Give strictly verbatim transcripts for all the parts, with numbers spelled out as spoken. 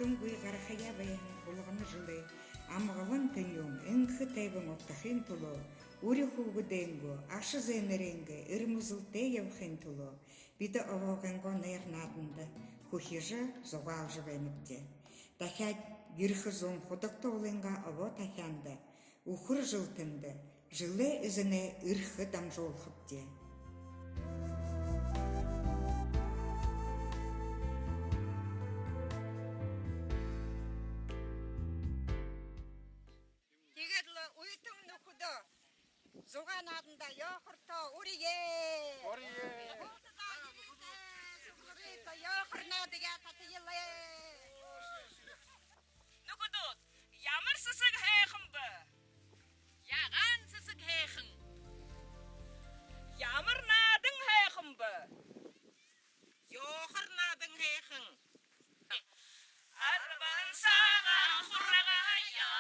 Удангүй гарахаяа байһан хулгана жэлээ амгалан тэнюун, энхэ тайбан удхахын түлөө, үри хүүгэдэйнгээ, аша зээнэрэйнгээ эрмэлзэлтэй ябахын түлөө бидэ обоогойнгоо найр нааданда хүхижэ, зугаалжа байнабди. Дахяад ерэхэ зуун Худагта уулынгаа обоо тахяанда үхэр жэлтэндэ жэлэй эзэнэй эрхэ дамжуулхабди. Тиигээд лэ үетэн нүхэдөө зугаа наадандаа ёохортоо уряа. Уряа. Уулзаа, ерэхэ, сугларыта, ёохор наадаяа татаял. Нүхэдүүд, ямар сэсэг һайхан бэ? Яагаан сэсэг һайхан? Ямар наадан һайхан бэ? Ёохор наадан һайхан. Арбан сагаан хургаяа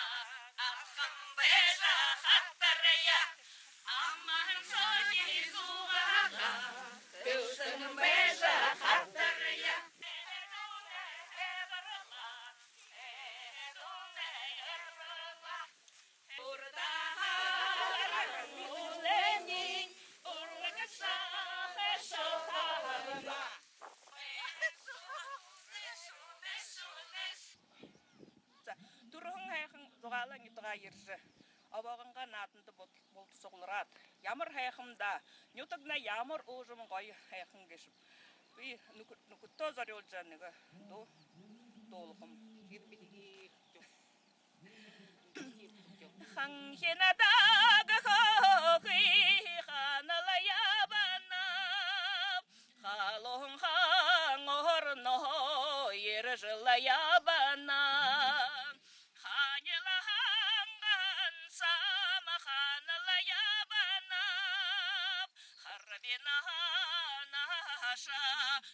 абахан байжа хатарая. Аман соохи зугаалаа дэлсэн байжа хатарая. За, түрэһэн һайхан Зугаалай нютагаа ерэжэ, обоогойнгоо нааданда бол-, булта суглараад, ямар һайхан даа, нютагнай ямар уужам гоё һайхан гээшэб. Би нүхэ-, нүхэдтөө зорюулжа нэгэ дуу дуулахам. Ханхинада гэхэ хөхы ханала ябанаб, халуун хан орноо ерэжэл ябанаб. Ханила ханган сама ханала ябанаб, харбина ханааша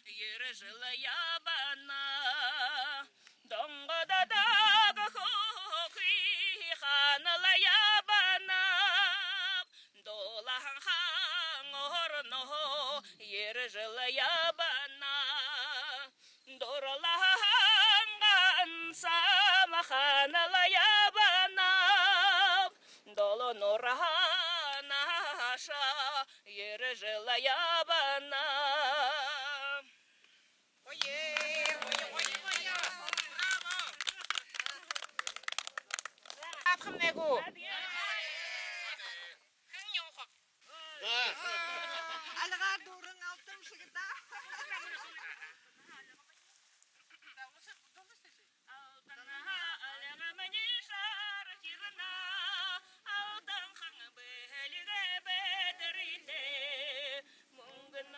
ерэжэл ябанаб. Донгодо даг хөхы ханала ябанаб, дулаахан хан орноо ерэжэл ябанаб. Дурлаахан сама ханала ябанаб, долоо нуурһанааша ерэжэл ябанаб. Ой, ой, ой, ой, ой. Браво! Адхан нэгүү. Хэн юм хоб? Альгаа дүүрэн алтан шэг даа. Алтан альга минии шархирна, алтан хан бэлигээ бэдэртэ, мүнгэн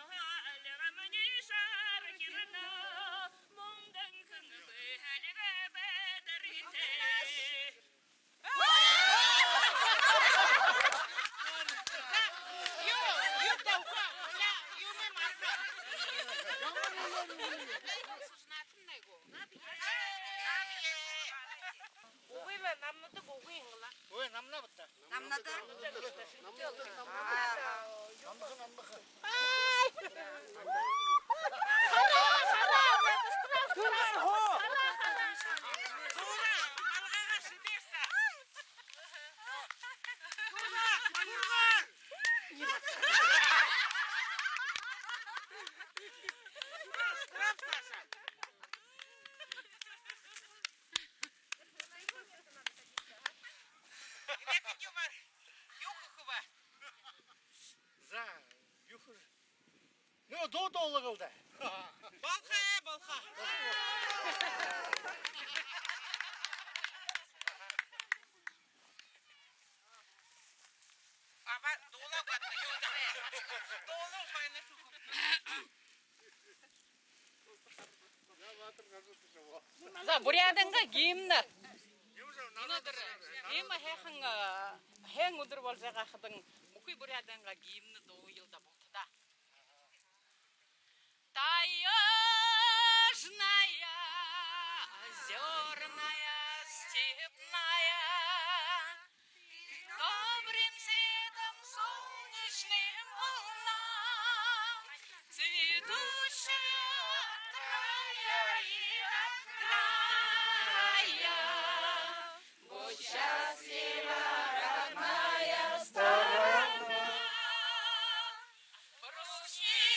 За, юу хэ-, ну, дуу дуулаг лэ даа. Болохо, болохо. Аба, дуулаа бат, юу даа. Дуулаа байна. За, Буряадайнгаа гимн. Мүнөөдэр иимэ һайхан, э, һайн үдэр боложо байгаа хадань бүхы Буряадайнгаа гимн дуулая л даа, булта даа. Таежная, озёрная, степная, добрым светом солнечным полна, цветущая от края и от края. Будь счастлива, родная сторона. Брусничный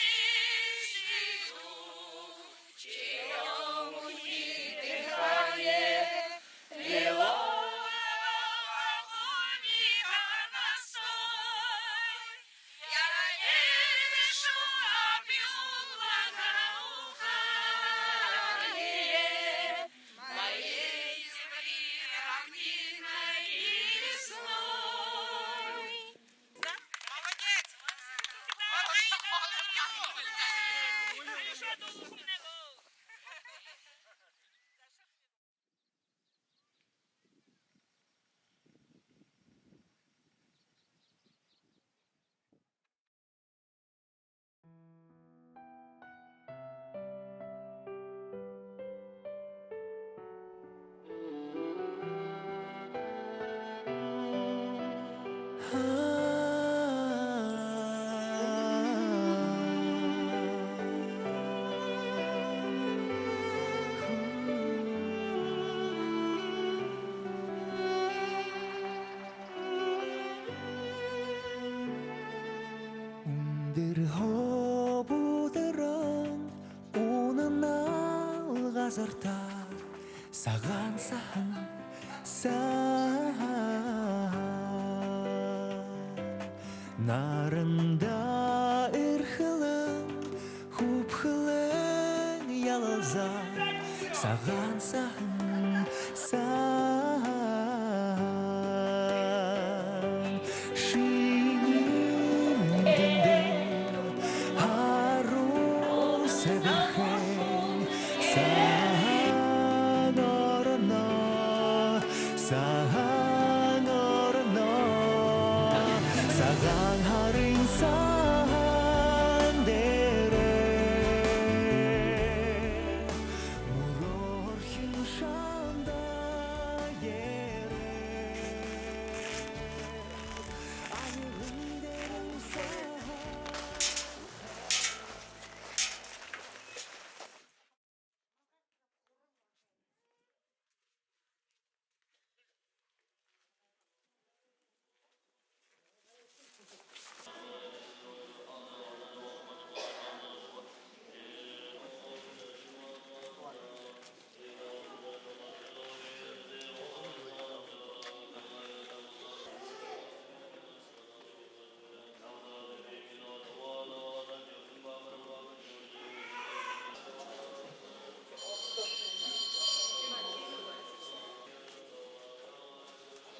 дух, черёмухи дыхание, лиловая клубника настой. Я не дышу, а пью благоухание моей земли равнинной и лесной. Молодец! Үндэр һоо бүдэрөөн, үнэн аал газарта сагаан саһан, саһан. Наранда эрхэлэн, хүбхэлэн ялалзаа, сагаан саһан, саһан. Шинии нюдэндэ һаруул сэбэрхэн саһан ороноо, саһан ороноо, сагаан һарын саһан дээрэ. Мүрөөр хин шанда ерээ. Ангын дээрэ саһан.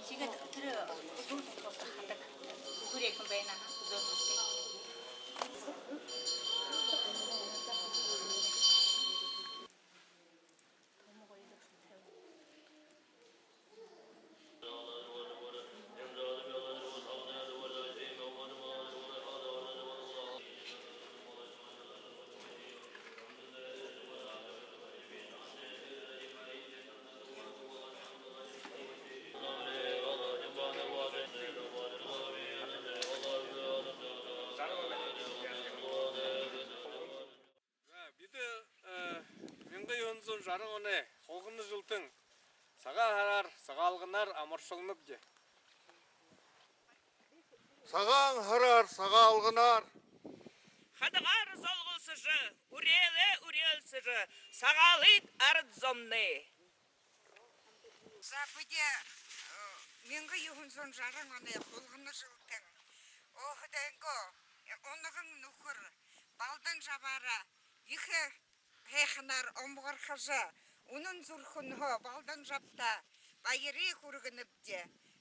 Тиигээд тэрэ зүүн талаһаа хадаг үхэр ехэ байна, зүүн талаһаа. Жаран оной хулгана жэлтэн Сагаан һараар, Сагаалганаар амаршалнабди. Сагаан һараар, Сагаалганаар. Хадагаар золголсожо, үреэлээ үреэлсэжэ, Сагаалыт арад зомнай. За, бидэ, э, мянга юһэн зуун жаран оной хулгана жэлтэн өөһэдынгөө, э, унаган нүхэр Балданжабаараа ехэ һайханаар омогорхожо, үнэн зүрхэнһөө Балданжабта баярые хүргэнэбди.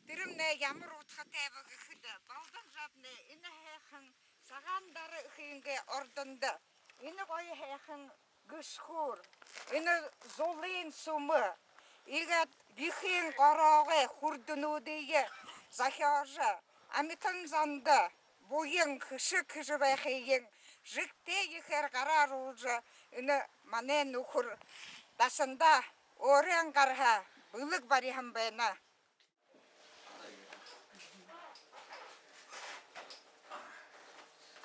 Тэрэмнай ямар удхатайб гэхэдэ, Балданжабнай энэ һайхан Сагаан Дара эхынгээ ордондо энэ гоё һайхан гэшхүүр, энэ зулын сүмэ, иигээд ехын гороогой хүрдэнүүдые зохёожо, амитан зондо буян хэшэг хэжэ байхыень жэгтэй ехээр гараа оруулжа, энэ манай нүхэр дасанда өөрын гарһаа бэлэг бариһан байна.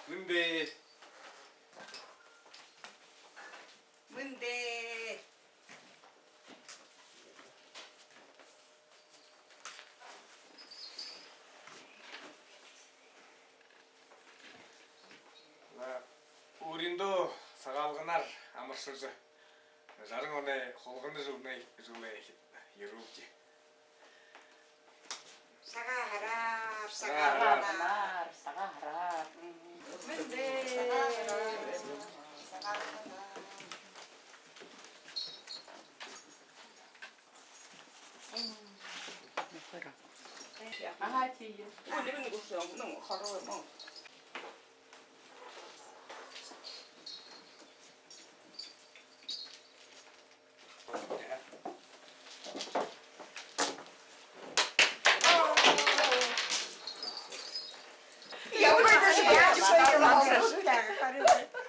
Мэндэ. Мэндэ. Өөрынгөө Сагаалганаар амаршалжа, жаран оной хулгана жэлнай, жэлээ ерүүлди. Сагаан һараар, Сагаан һараар, Сагаан һараар. Мэндэ. Сагаан һараар. Сагаан һараар. Ага, тиие. Ой, нэгэ, нэгэ үсөө, ну, хороо юм.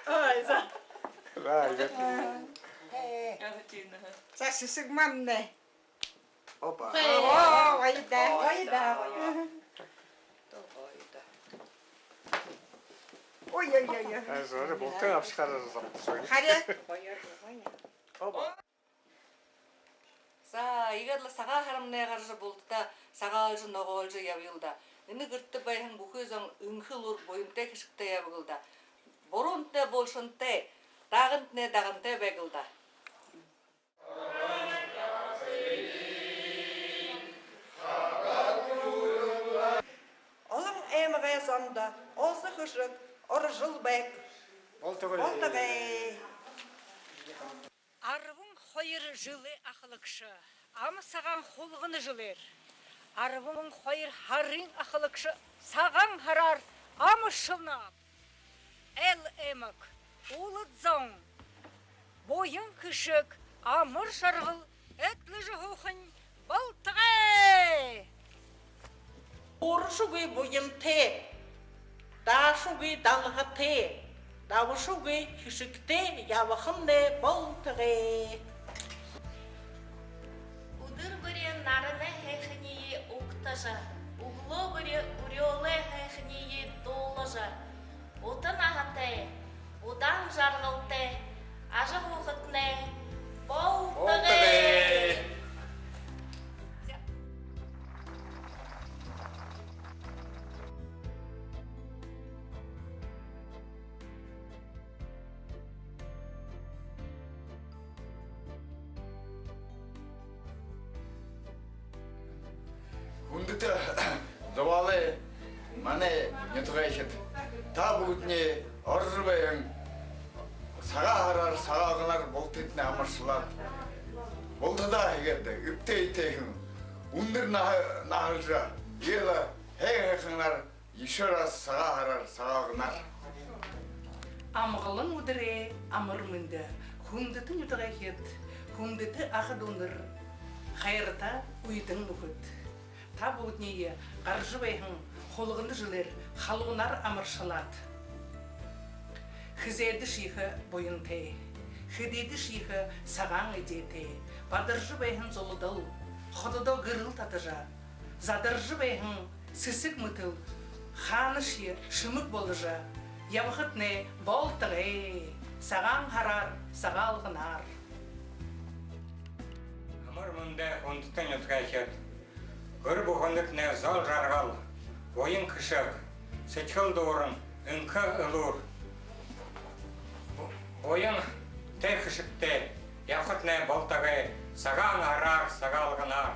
Ой, за. За, сэсэг мамнай. Опа. Оо, гоё даа. Гоё даа, гоё. Ой, ой, ой, ой. Ай, зөөрэ бултан абашахаар зогсоо. Харин. Опа. За, иигээд лэ Сагаан һарамнай гаража, бултадаа сагаалжа, ногоолжо ябаял даа. Энэ гэртэ байһан бүхы зон энхэ элүүр буянтай хэшэгтэй ябаг лэ даа. Буруунтнай булшантай, даагантнай дагантай байг лэ даа. Олон аймагай зондо олзо хэшэг орожол байг. Болтогой. Болтогой. Арбан хоёр жэлэй ахалагша ама сагаан хулгана жэлээр, арбан хоёр һарын ахалагша Сагаан һараар амаршалнаб. Эл аймаг, улад зон, буян хэшэг, амар жаргал эдлэжэ һуухань болтогой. Уурашагүй буянтай, даашагүй далгатай, дабашагүй хэшэгтэй ябахамнай болтогой. Үдэр бүри наранай һайханиие угтажа, үглөө бүри үреэлэй һайханиие дуулажа, ута наһатай, удаан жаргалтай ажаһуухатнай болтогой. Болтогой. Хүндэтэ Зубаалай манай нютагайхид, та бүгэдэниие орожо байһан Сагаан һараар, Сагаалганаар бултыетнай амаршалаад, бултадаа иигээд эбтэй эетэйхэн үндэр наһа наһалжа, иигээд лэ һай һайханаар, ещё раз Сагаан һараар, Сагаалганаар. Амгалан үдэрэй амар мэндэ, хүндэтэ нютагайхид, хүндэтэ аха дүүнэр, хайрата үетэн нүхэд. Та бүгэдэниие гаража байһан хулгана жэлээр халуунаар амаршалаад, хэзээдэшье ехэ буянтай, хэдыдэшье ехэ сагаан эдеэтэй, бадаржа байһан зуладал хододоо гэрэл татажа, задаржа байһан сэсэг мэтэл хаанашье шэмэг боложо ябахатнай болтогой. Сагаан һараар, Сагаалганаар. Мэндэ, хүндэтэ нютагайхид! Гэр бүхэнэйтнай зол жаргал, буян хэшэг, сэдьхэл дүүрэн, энхэ элүүр, бу-, буянтай, хэшэгтэй ябахатнай болтогой Сагаан һараар, Сагаалганаар.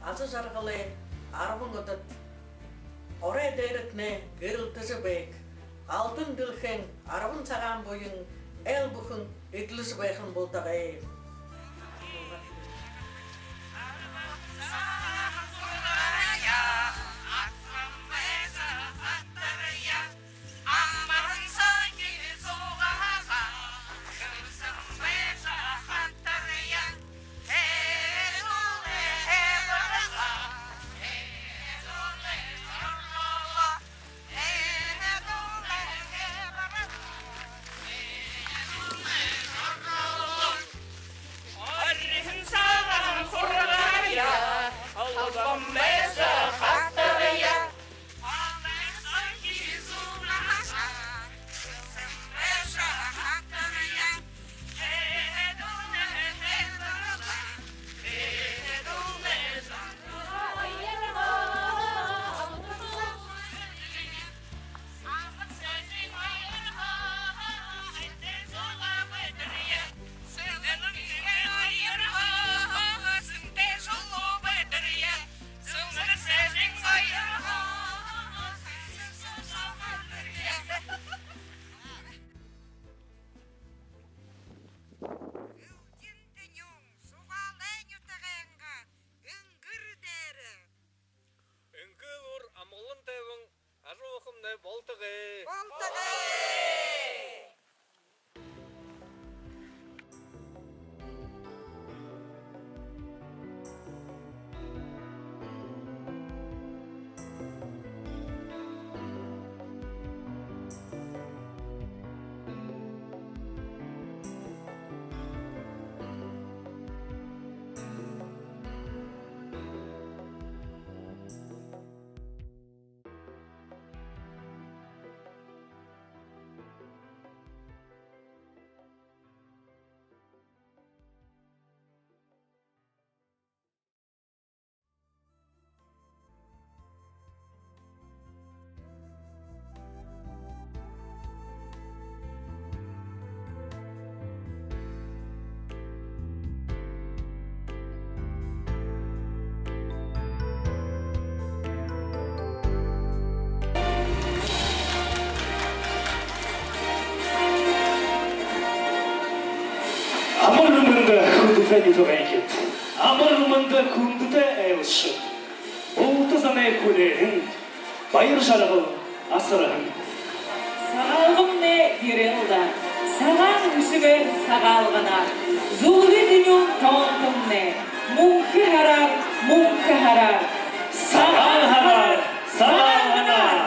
Аза жаргалай арбан үдэд орой дээрэтнай гэрэлтэжэ байг. Алтан дэлхэйн арбан сагаан буян айл бүхэн эдлэжэ байхань болтогой. Элдин тэнюун Зугаалай нютагайнгаа энгэр дээрэ энхэ элүүр, амгалан тайбан ажаһуухамнай болтогой. Болтогой. Амар мэндэ, хүндэтэ нютагайхид! Амар мэндэ, хүндэтэ айлшад! Булта зоной хүлеэһэн, баяр жаргал асарһан Сагаалганмнай ерээл даа. Сагаан үбшэгээр, Сагаалганаар! Зүлгэ тэнюун тоонтомнай мүнхэ һараар, мүнхэ һараар! Сагаан һараар, Сагаалганаар!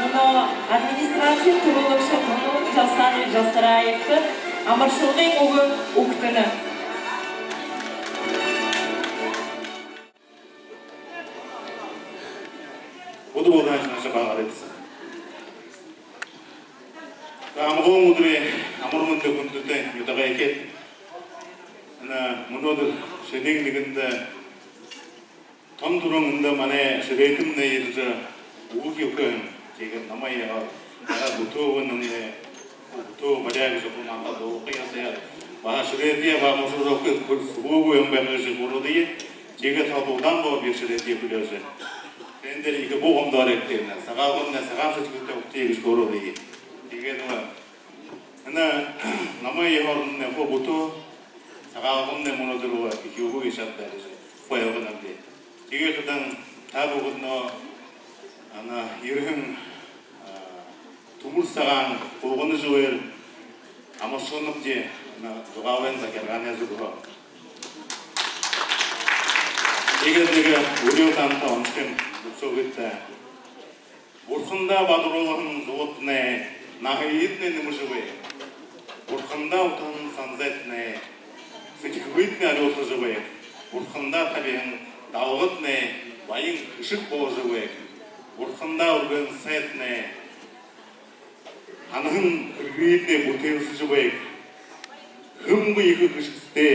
Мүнөө администрациин түрүүлэгшэ Тонилов Жалсан Жалсараевта амаршалгын үгэ үгтэнэ. Үдэр болтон һайнаар баһа гарыт. Амгалан үдэрөөр, амар мэндэ, хүндэтэ нютагайхид! Энэ мүнөөдэр шэнын нэгэндэ тон түрүүн эндэ манай шэрээтэмнай ерэжэ, үгэ хэлэһэн. Тиигээд намайе яагаад, яагаад бүтөө, мүнөө бүтөө баряа гэжэ, хуу намда дуулаха ёһотой. Баһа шэрээтые баһа мушууруулха, хөөрэхэ юм байха гэжэ хөөрөөд, тиигээд халта удаан болоо би шэрээтые хүлеэжэ. Тэндэ ехэ буу гомдоорогты, Сагаалганмнай сагаан сэдьхэлтэй угтая гэжэ хөөрөөд. Тиигээд лэ энэ намайе яагаад, мүнөө хуу бүтөө Сагаалганмнай мүнөөдэр лэ ехэ үгэ хэлэжэ шададаа гэжэ хуу ойлгонобди. Тиигээд хадаа та бүгэдые энэ ерэһэн, а, түмэр сагаан Хулгана жэлээр амаршалнабди, энэ Зугаалайн захиргаанай зүгһөө. Тиигээд нэгэ үреэл танда уншахам, зүбшөөгыт. Бурхандаа бадаруулһан зугатнай наһыетнай нэмэжэ байг. Бурхандаа утаһан санзайтнай сэдьхэлыетнай арюудхажа байг. Бурхандаа табиһан далгатнай баян хэшэг боложо байг. Бурхандаа үргэһэн сайтнай Һанаһан хэрэгыетнай бүтээлсэжэ байг. Хэмгүй ехэ хэшэгтэй,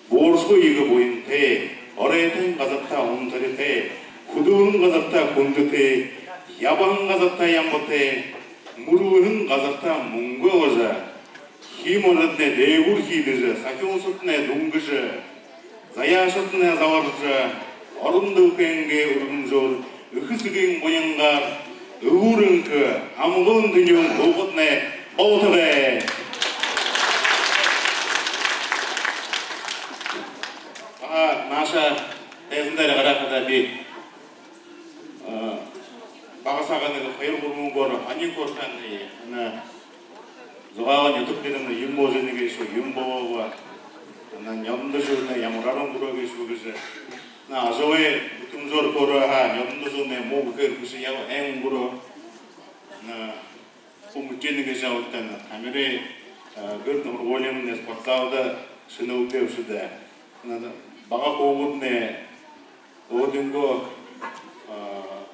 бууршагүй ехэ буянтай, оройтон газартаа унтаритай, хүдэлһэн газартаа хүндэтэй, ябаһан газартаа ямбатай, мүрэлһэн газартаа мүнгэ олжо, хии мориднай дээгүүр хиидэжэ, сахюусаднай дүнгэжэ, заяашаднай заларжа, орон дэлхэйнгээ үргэмжөөр, эхэ эсэгын буянгаар, элүүр энхэ, амгалан тэнюун һуухатнай болтогой. Баһа нааша тайзан дээрэ гарахадаа би, а, бага сагай нэгэ хоёр-гурбан үгөөр һонин хөөрхэнэй, энэ Зугаалай нютаг дээрэ юун болжо байна гээшэб, юун болоо бэ, энэ нёдондо жэлнай ямараар үнгэрөө гээшэб гэжэ. Энэ ажалай бүтэмжөөр хөөрөө һаа, нёдондо жэлнай муу гэхээр бэшэ, яг һайн үнгэрөө. Энэ хүн үдэнэ гээшэ ааб даа, энэ тамирай, э, гэрэй һургуулимнай, спортзалда шэнэлдээ бшуу даа. Энэ бага хүүгэднай өөһэдынгөө, а,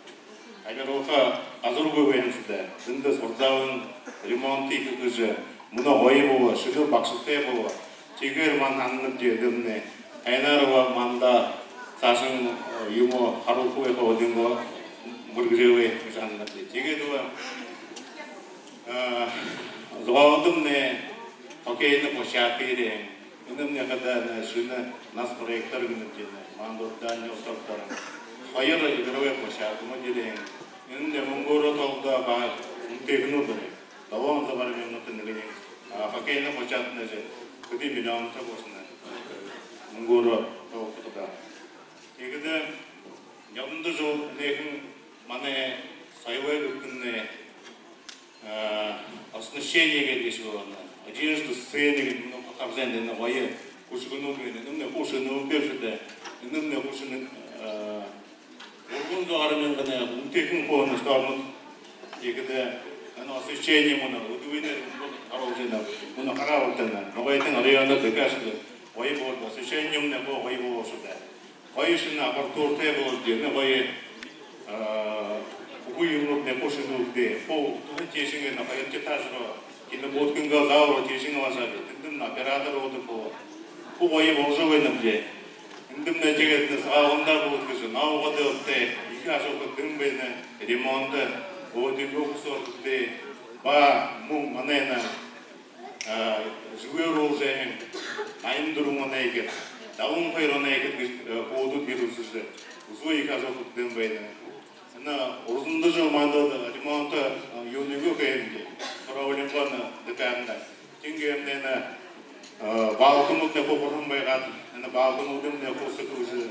табиралха газаргүй байһан бшуу даа. Тэндэ спортзалай ремонт хэхэ гэжэ, мүнөө гоё болоо, шэхэр багшатай болоо. Тиихэдэ манда һананабди, эдэмнай һайнаар лэ манда саашань, э, юумэ харуулха байха, өөһэдынгөө мэргэжэлээ гэжэ һананабди. Тиигээд лэ, э, Зугаалайдамнай хоккейна площадка ерээ. Энэмнай хадаа энэ шэнэ нацпроектээр гэнэбди, манда Дальний Востокто хоёр игровой площадка ерээ. Энэмнай мүнгөөрөө тоолоходоо баһа үнэтэйхэнүүд даа. Долоон зуун гаран мянга тэнэ нэгэ, а, хоккейна площадканай жэ хэды миллионтой болоһон мүнгөөрөө тоолоходоо. Тиихэдэ нёдондо жэл энэхэн манай соёлой гүрэнэй, а, оснащение гэдэг гээшэ болоно. Одежда, сцена гэдэг, мүнөө харжа байнат, энэ гоё хүшэгэнүүд байна. Энэмнай хуу шэнэлдээ бшуу даа. Энэмнай хуу шэнэ, а, гурбан зуун гаран мянганай үнэтэйхэн хуу энэ стормод. Тиихэдэ энэ освещение мүнөө үдэгынээр харуулжа байна. Мүнөө харуулжа байна. Ногойтон районда дээшээ гоё болоод, освещение мүнөө хуу гоё болоо бшуу даа. Гоё шэнэ аппаратуратай болоод, энэ гоё, а, бүхы юумэнүүднай хуу шэнэлдээ. Хуу тиишэнь энэ хоёр этаж руу, кино будкын зал руу тиишэнь лэ ажабди. Тэндэмнай оператор болодог болоо. Хуу гоё болжо байнабди. Эндэмнай тиигээд энэ Сагаалганда болоод гэжэ наугай дэлтэй ехэ ажал хэбтэһэн байна. Ремонт, өөһэдынгөө хүсөөр хэбтээ. Баһа мүн манай энэ, а, жэлээр уулзаһан наян дүрбэн онойхид, далан хоёр онойхид гэжэ, э, хүүгэдүүд гэр үзэжэ, үзөө ехэ ажал хэбтэһэн байна. Энэ урданда жэл манда ремонт, э, юуниинь үгэнэбди. Управлениинь, э, ДК-нда. Тиигээд энэ, э, балконууднай хуу хурһан байгаад, энэ балконууднай хуу сэхэ гэжэ,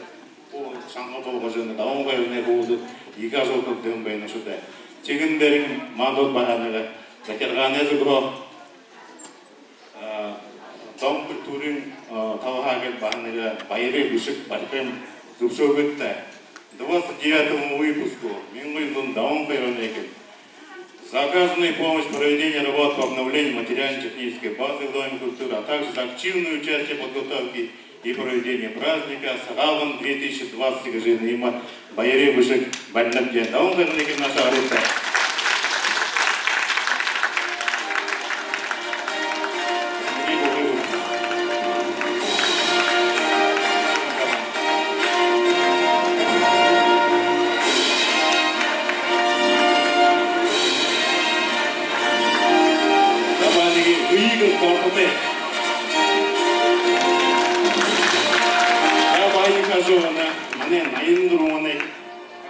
хуу шанга болгожо, энэ далан хоёрнай хуу ехэ ажал хэбтэһэн байна бшуу даа. Тиигэн дээрэнь манда баһа нэгэ захиргаанай зүгһөө, э, Дом культурын, э, талаһаа гээд баһа нэгэ баярай бэшэг барихыем зүбшөөгыт даа. Двадцать девятому выпуску, мянга юһэн зуун далан хоёр онойхид. За оказанную помощь в проведении работ по обновлению материально-технической базы в Доме культуры, а также за активное участие в подготовке и проведении праздника Сагаалган две тысячи двадцать гэжэ иимэ баярай бэшэг баринабди. Далан хоёр онойхид, нааша гарыт даа. Дабаадыгы үеын гортодо. Дабаадыгы хажууда манай наян дүрбэн оной,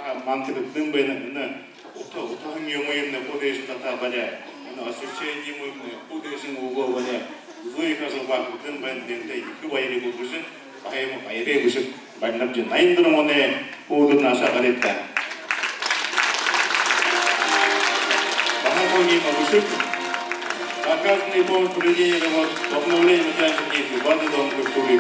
а, манда хэбтэһэн байна. Энэ ута, утаһан юумыемнай хуу дээшэнь татаа баряа. Энэ освещениемнай хуу дээшэнь үгөө баряа. Үзөө ехэ ажал баһа хэбтэһэн байна. Эндэһээ ехэ баяр хүргэжэ, баһа иимэ баярай бэшэг баринабди. Наян дүрбэн оной хүүгэд, нааша гарыт даа. Баһа иимэ бэшэг. Оказанную помощь в проведении работ по обновлению материально-технической базы Дома культуры.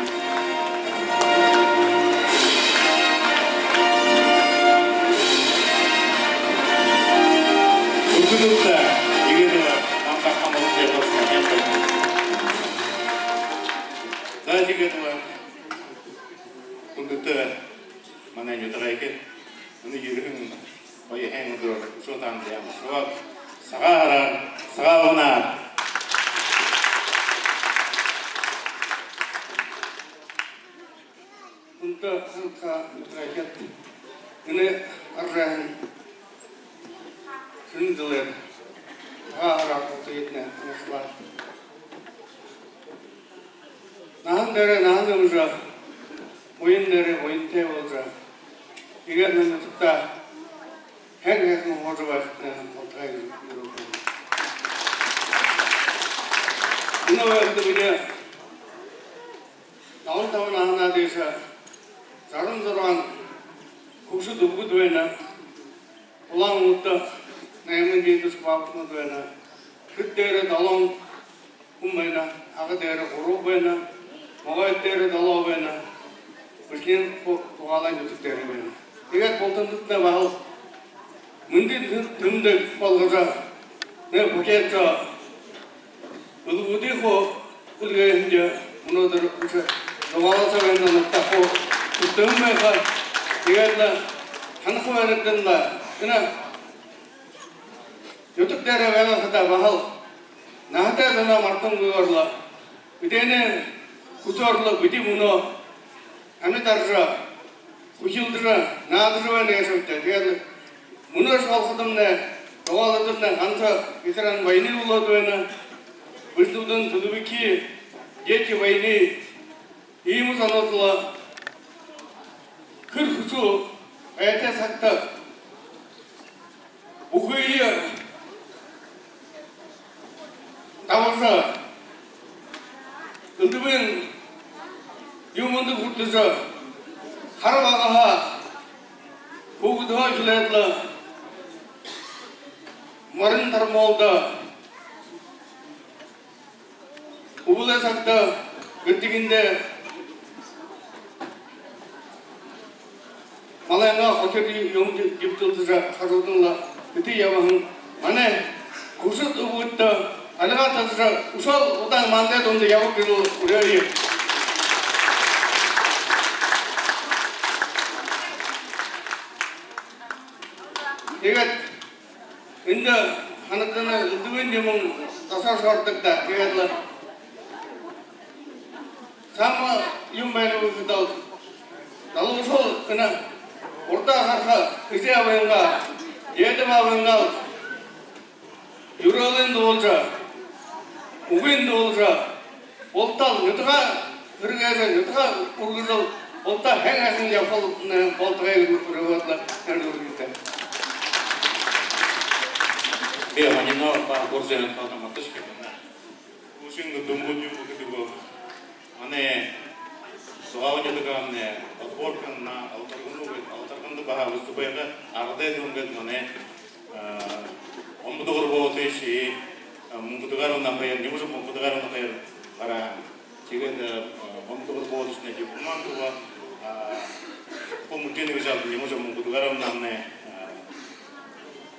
Үргэнүүд даа, иигээд лэ манда хамһалсаһан болоно. За, тиигээд лэ, хүндэтэ манай нютагайхид, энэ ерэһэн гоё һайндэр үшөө таанадые амаршалаад, Сагаан һараар, Сагаалганаар. Үнтэ ханха нютагайхид, энэ аржаһан шэнэ жэлээр Сагаан һараар бултыетнай амаршалаа. Наһан дээрээ наһан нэмэжэ, буян дээрээ буянтай боложо, иигээд нютагтаа һайн һайхан һуужа байхатнай болтогой гэжэ юрөөхэ. Энэ байхада бидэ далан табан наһанһаа дээшэ жаран зургаан хүгшэд үбгэд байна. Улаан-Үдэдэ найман дээдэшье баабайнууд байна. Хэр дээрээ долоон хүн байна, Ага дээрээ гурба байна, Могойд дээрээ долоо байна, Бэшэниин Ху-, Тугаалай нютаг дээрээ байна. Тиигээд бултандатнай баһал мэндын тэн-, тэмдэг болгожо, нэгэ букет шоо үлгэгты хуу үлгөөһэндөө, мүнөөдэр үшөө зугаалсаа байна, нютагтаа хуу сүрдэһэн байха. Тиигээд лэ һанаха байнабди даа. Энэ нютаг дээрээ байхадаа баһал наһатай зоноо мартангүйгөөр лэ, эдээнэй хүсөөр лэ бидэ мүнөө амидаржа, хүхилдэжэ, наадажа байна гээшэбди. Тиигээд лэ мүнөөшье болоходомнай, зугаалхадамнай ганса ветеран войны болоод байна. Бэшэнүүдынь трудовики, дети войны. Иимэ зонууд лэ хэр хүсүү айтай сагта бүхыень дабажа, элдэбын юумэндэ хүртэжэ, хара багаһаа, хүүгэдһөө эхилээд лэ морин тармуулда, үбэлэй сагта гэртэхиндээ малайнгаа хохир юумэ дэ-, дэбтэлдэжэ, хажуудань лэ бэшэжэ ябаһан манай хүгшэд үбгэдтэ альгаа ташажа, үшөөл удаан манай дунда ябаг гэжэ үреэе. Тиигээд эндэ һанагдана, элдэбын юумэн досоошье ородог даа. Тиигээд лэ саамай юумэн байна гэхэдэ, залуушуул энэ урдаа хараха эжы абынгаа, дээдэ баабайнгаа юрөөлынь дуулажа, үгынь дуулажа, бултал нютагаа хэрэглэжэ, нютагаа үргэжэл, бултаа һайн һайхан ябахал, э, болтогой гэжэ үреэгээд лэ, нэгэ үргэнтэй. Би Манино ба Гуржын Алтан Матушкин. Үшөө дүнгүүд юу гэдэг бэ? Манай Зугаалай нютагаймнай отборкамнай Алтаргануу, Алтарганда баһа выступайгаа, Агадай дүнгээд манай, а, Омбодогор Болотыш, а, Мүнхэ Дугаровна хоёр, Нимажа Мүнхэ Дугаровна хоёр гараа. Тиигээд, а, Омбодогор Болотыш нэгэ команда ба, а, по мультфильму жал Нимажа Мүнхэ Дугаровнамнай, а,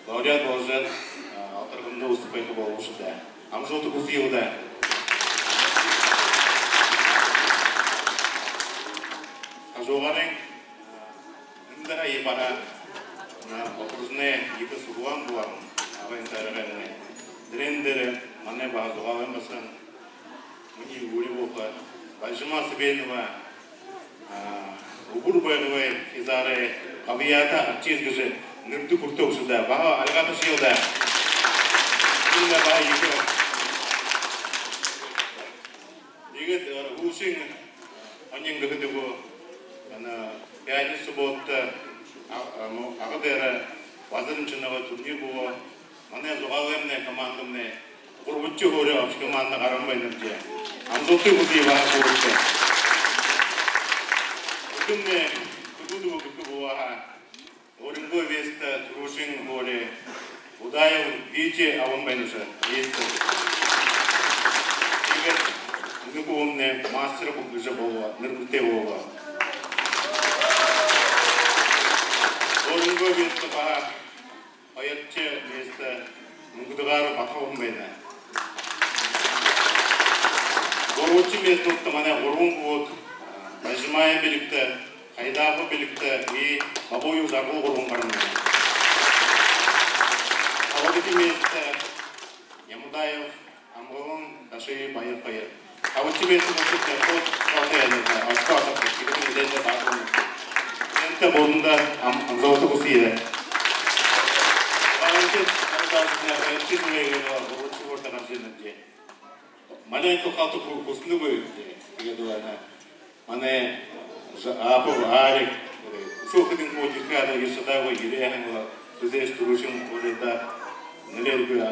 лауреат боложо, а, Алтарганда выступайха болбошоо даа. Амжалта хүсэе даа. Хажуугаарынь, а, эндэ һая баһа, а, окружной ехэ суглаан болоһон, Агын тойрогоймнай. Тэрээн дээрэ манай баһа Зугаалайн басаган, минии үри болоһон Бальжима Сабенова, а, Үбэр Байгал хизаарай габьяата артист гэжэ нэрэ хүртэһэн бшуу даа. Баһа альгаа ташая даа. Эндэ баһа ехэ. Тиигээд, э, үшөө, э, һонин гэхэдэ гү, энэ пятница, суббота, а, а, ну, Ага дээрэ базар эмчинэгэ турнир болоо. Манай Зугаалаймнай командамнай гурбадахи һуури общий команда гараһан байна даа. Амжалта хүсэе баһа хүүгэдтэ. Үдэмнай хүдөөдөө үгэхэ болоо һаа, өөрынгөө место түрүүшын һуури Будаев Витя абаһан байна даа, место. Тиигээд энэ хүбүүмнай мастер гэжэ болоо, нэрэтэй болоо. Өөрынгөө место баһа хоёрдохи место Мүнхэ Дугаров Батхабан байна. Гурбадахи местодо манай гурбан хүбүүд, а, Бальжимай бэлигтэ, Хайдапов бэлигтэ, и Бабуев Жаргал гурбан гараһан байна. Табадахи место Ямада Амгалан, Даши, Баяр хоёр. Табадахи байһан хүүгэдтэ хуу, хуу тээ, очко асарха. Тиигээд энэ дээрэ баһа энэ буряад ам-, амжалта хүсэе. Баяртай, баяртай, баяртай. Маленько халта хү-, хүсэнэгүй. Тиигээд байна. Манай Жа-, Апов Алик, э, үшөө хэдэн хүн ерэхэ аад, ерэжэ шадаагүй, ерээ һаань лэ, үзөөш, түрүүшын урилдаа нэлэйгүйл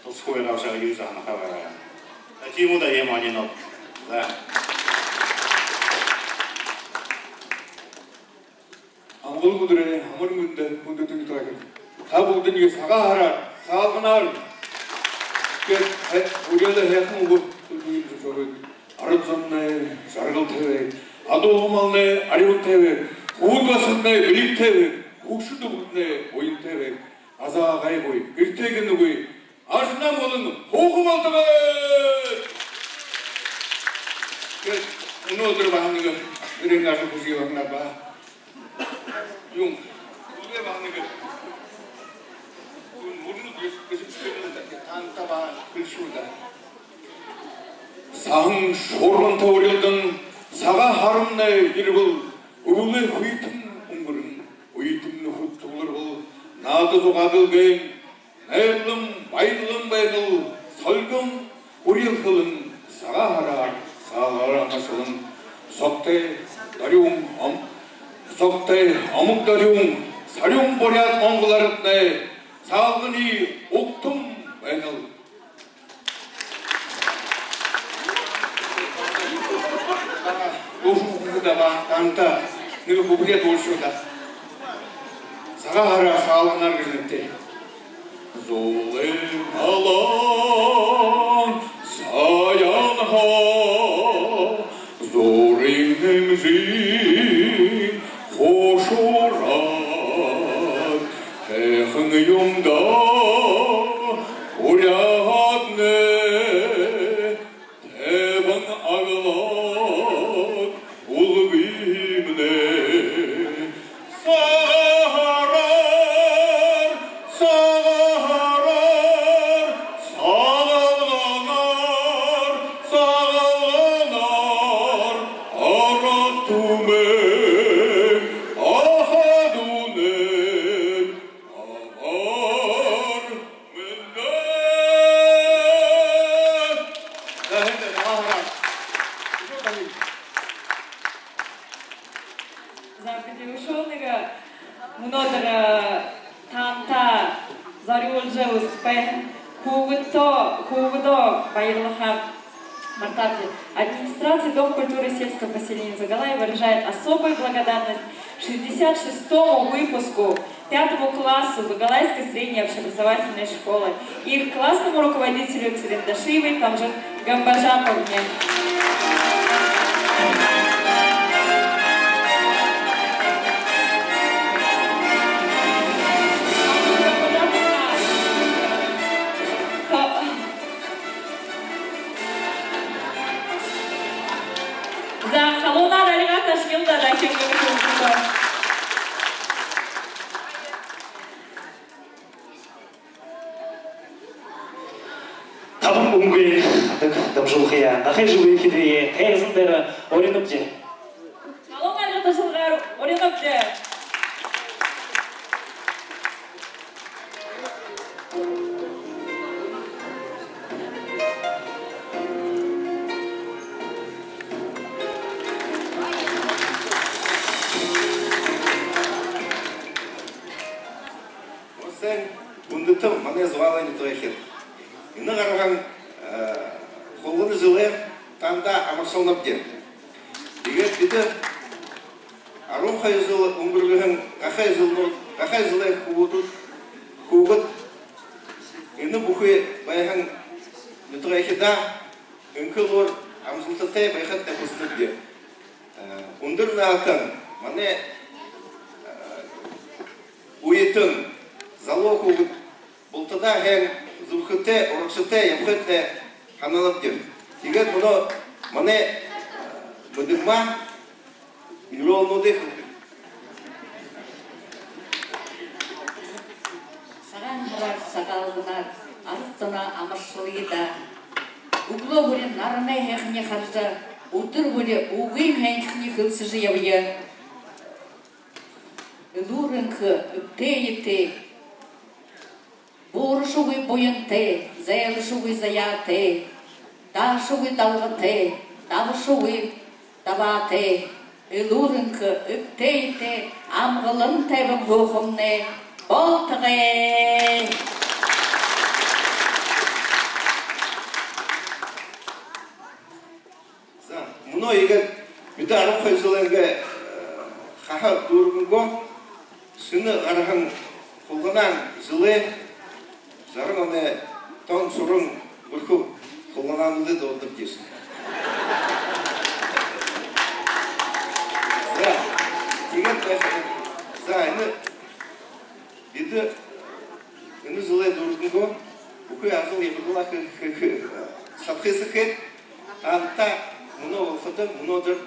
тусхай байгаа шагаа, юун һанахаа байгаа. А, тиимэ даа, юм аниинууд. За. Амгалан үдэрөөр, амар мэндэ, хүндэтэ нютагайхид! Та бүгэдэниие Сагаан һараар, Сагаалганаар гээд, э, үреэлэй һайхан үгэ хэлэхэ юм зүбшөөрөөд. Арад зомнай жаргалтай байг, адуу малнай арюунтай байг, хүбүүд басагаднай бэлигтэй байг, хүгшэд үбгэднай уянтай байг, газаа гайгүй, гэртээ гэнэгүй, ажанан болон һууха болтогой! Гээд, мүнөөдэр баһа нэгэ эреэн ажал хэжэ ябаһан ба. Юун, үлгэр баһа нэгэ. Юун, мүрнүүд ес-, эсэбшэлэн даа, таанадта баһа хэлэшүүл даа. Саһан шуургантай урилдан, Сагаан һарамнай ерэбэл, үбэлэй хүйтэн үнгэрэн, үетэн нүхэд сугларбал, наада зугаа дэлгээн, найрлан, баярлан байдал, сольгон, үреэл хэлэн, Сагаан һараар, Сагаалганаар амаршалан. Согтой, дорюун, ом-, согтой, омог дорюун, сарюун буряад-монгол араднай Сагаалганай угтан байнал. Дуушан хүндэ даа, таанадта нэгэ бүбэгээ дуулашуу даа. Сагаан һараар, Сагаалганаар гэжэ нэрэтэй. Зулын галаа Саяанһаа, зуурын нэмжын хушуураар, һайхан юм даа буряаднай, тайбан аглаг үлгымнай. Сагаан һараар, Сагаан һараар, Сагаалганаар, Сагаалганаар, арад түмэн аха дүүнэр, амар мэндэ! За, бидэ үшөө нэгэ мүнөөдэр, э, таанадта зорюулжа үзэхэ байһан хүүгэдтэ, хүүгэдтэ баярлахаа мартаабди. Администрация Дом культуры сельского поселения Загалай выражает особую благодарность шестьдесят шестому выпуску, пятому классу Загалайской средней общеобразовательной школы и их классному руководителю Цырендашиевой Тамжин Гамбажаповне. За, халуунаар альгаа ташыел даа, дахин нэгэ хүндэ. Табан бүнгын дамжуулгые, Нохой жэлэй хидэе тайзан дээрэ уринабди. Халуун альга ташалгаар уринабди. Уһан сайн, хүндэтэ манай Зугаалайн нютагайхид! Энэ гараһан, э, хулгана жэлээр таанадаа амаршалнабди. Тиигээд бидэ арбан хоёр жэл үнгэргэһэн гахай жэлнүүд, гахай жэлэй хүүгэд, хүүгэд энэ бүхы байһан нютагайхидаа энхэ элүүр, амжалтатай байхыетнай хүсэнэбди. Э, үндэр наһатан манай, э, үетэн залуу хүүгэд бултадаа һайн зүрхэтэй, урагшатай ябахыетнай һананабди. Тиигээд мүнөө манай, э, мэдэгмаа үреэлнүүдые хэлэдэг. Сагаан һараар, Сагаалганаар, арад зоноо Аршалыда. Үглөө бүри наранай һайханиие хаража, үдэр бүри үгын һайханиие хэлсэжэ ябая. Элүүр энхэ, эбтэй эетэй, буурашагүй буянтай, зайлашагүй заяатай, даашагүй далгатай, дабашагүй дабаатай, элүүр энхэ, эбтэй эетэй, амгалан тайбан һуухамнай болтогой. За, мүнөө иигээд бидэ арбан хоёр жэлэй иигээд, э, хаһа дүүргэнгөө, шэнэ гараһан хулганаан жэлээ, жаран оной тон шуран бэрхэ хулганаануудые дуудана гээшэ. За, тиигээд, за, энэ бидэ энэ жэлээ дүүргэнгөө, бүхы ажал ябадалаа хэ-, хэ-, хэ-, шадахыетнай хээд, таанадта мүнөө болоходо, мүнөөдэр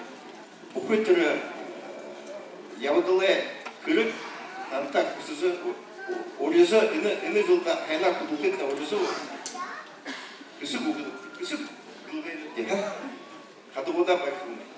бүхы тэрэ, э, ябадалай хэрэг таанадта хүсэжэ, у-, у-, урижа, энэ, энэ жэлдэ һайнаар хүдэлхыетнай урижа, хэшэг үгэ-, хэшэг үгэ хэлэе даа. Хадагуудаа баярлуулая.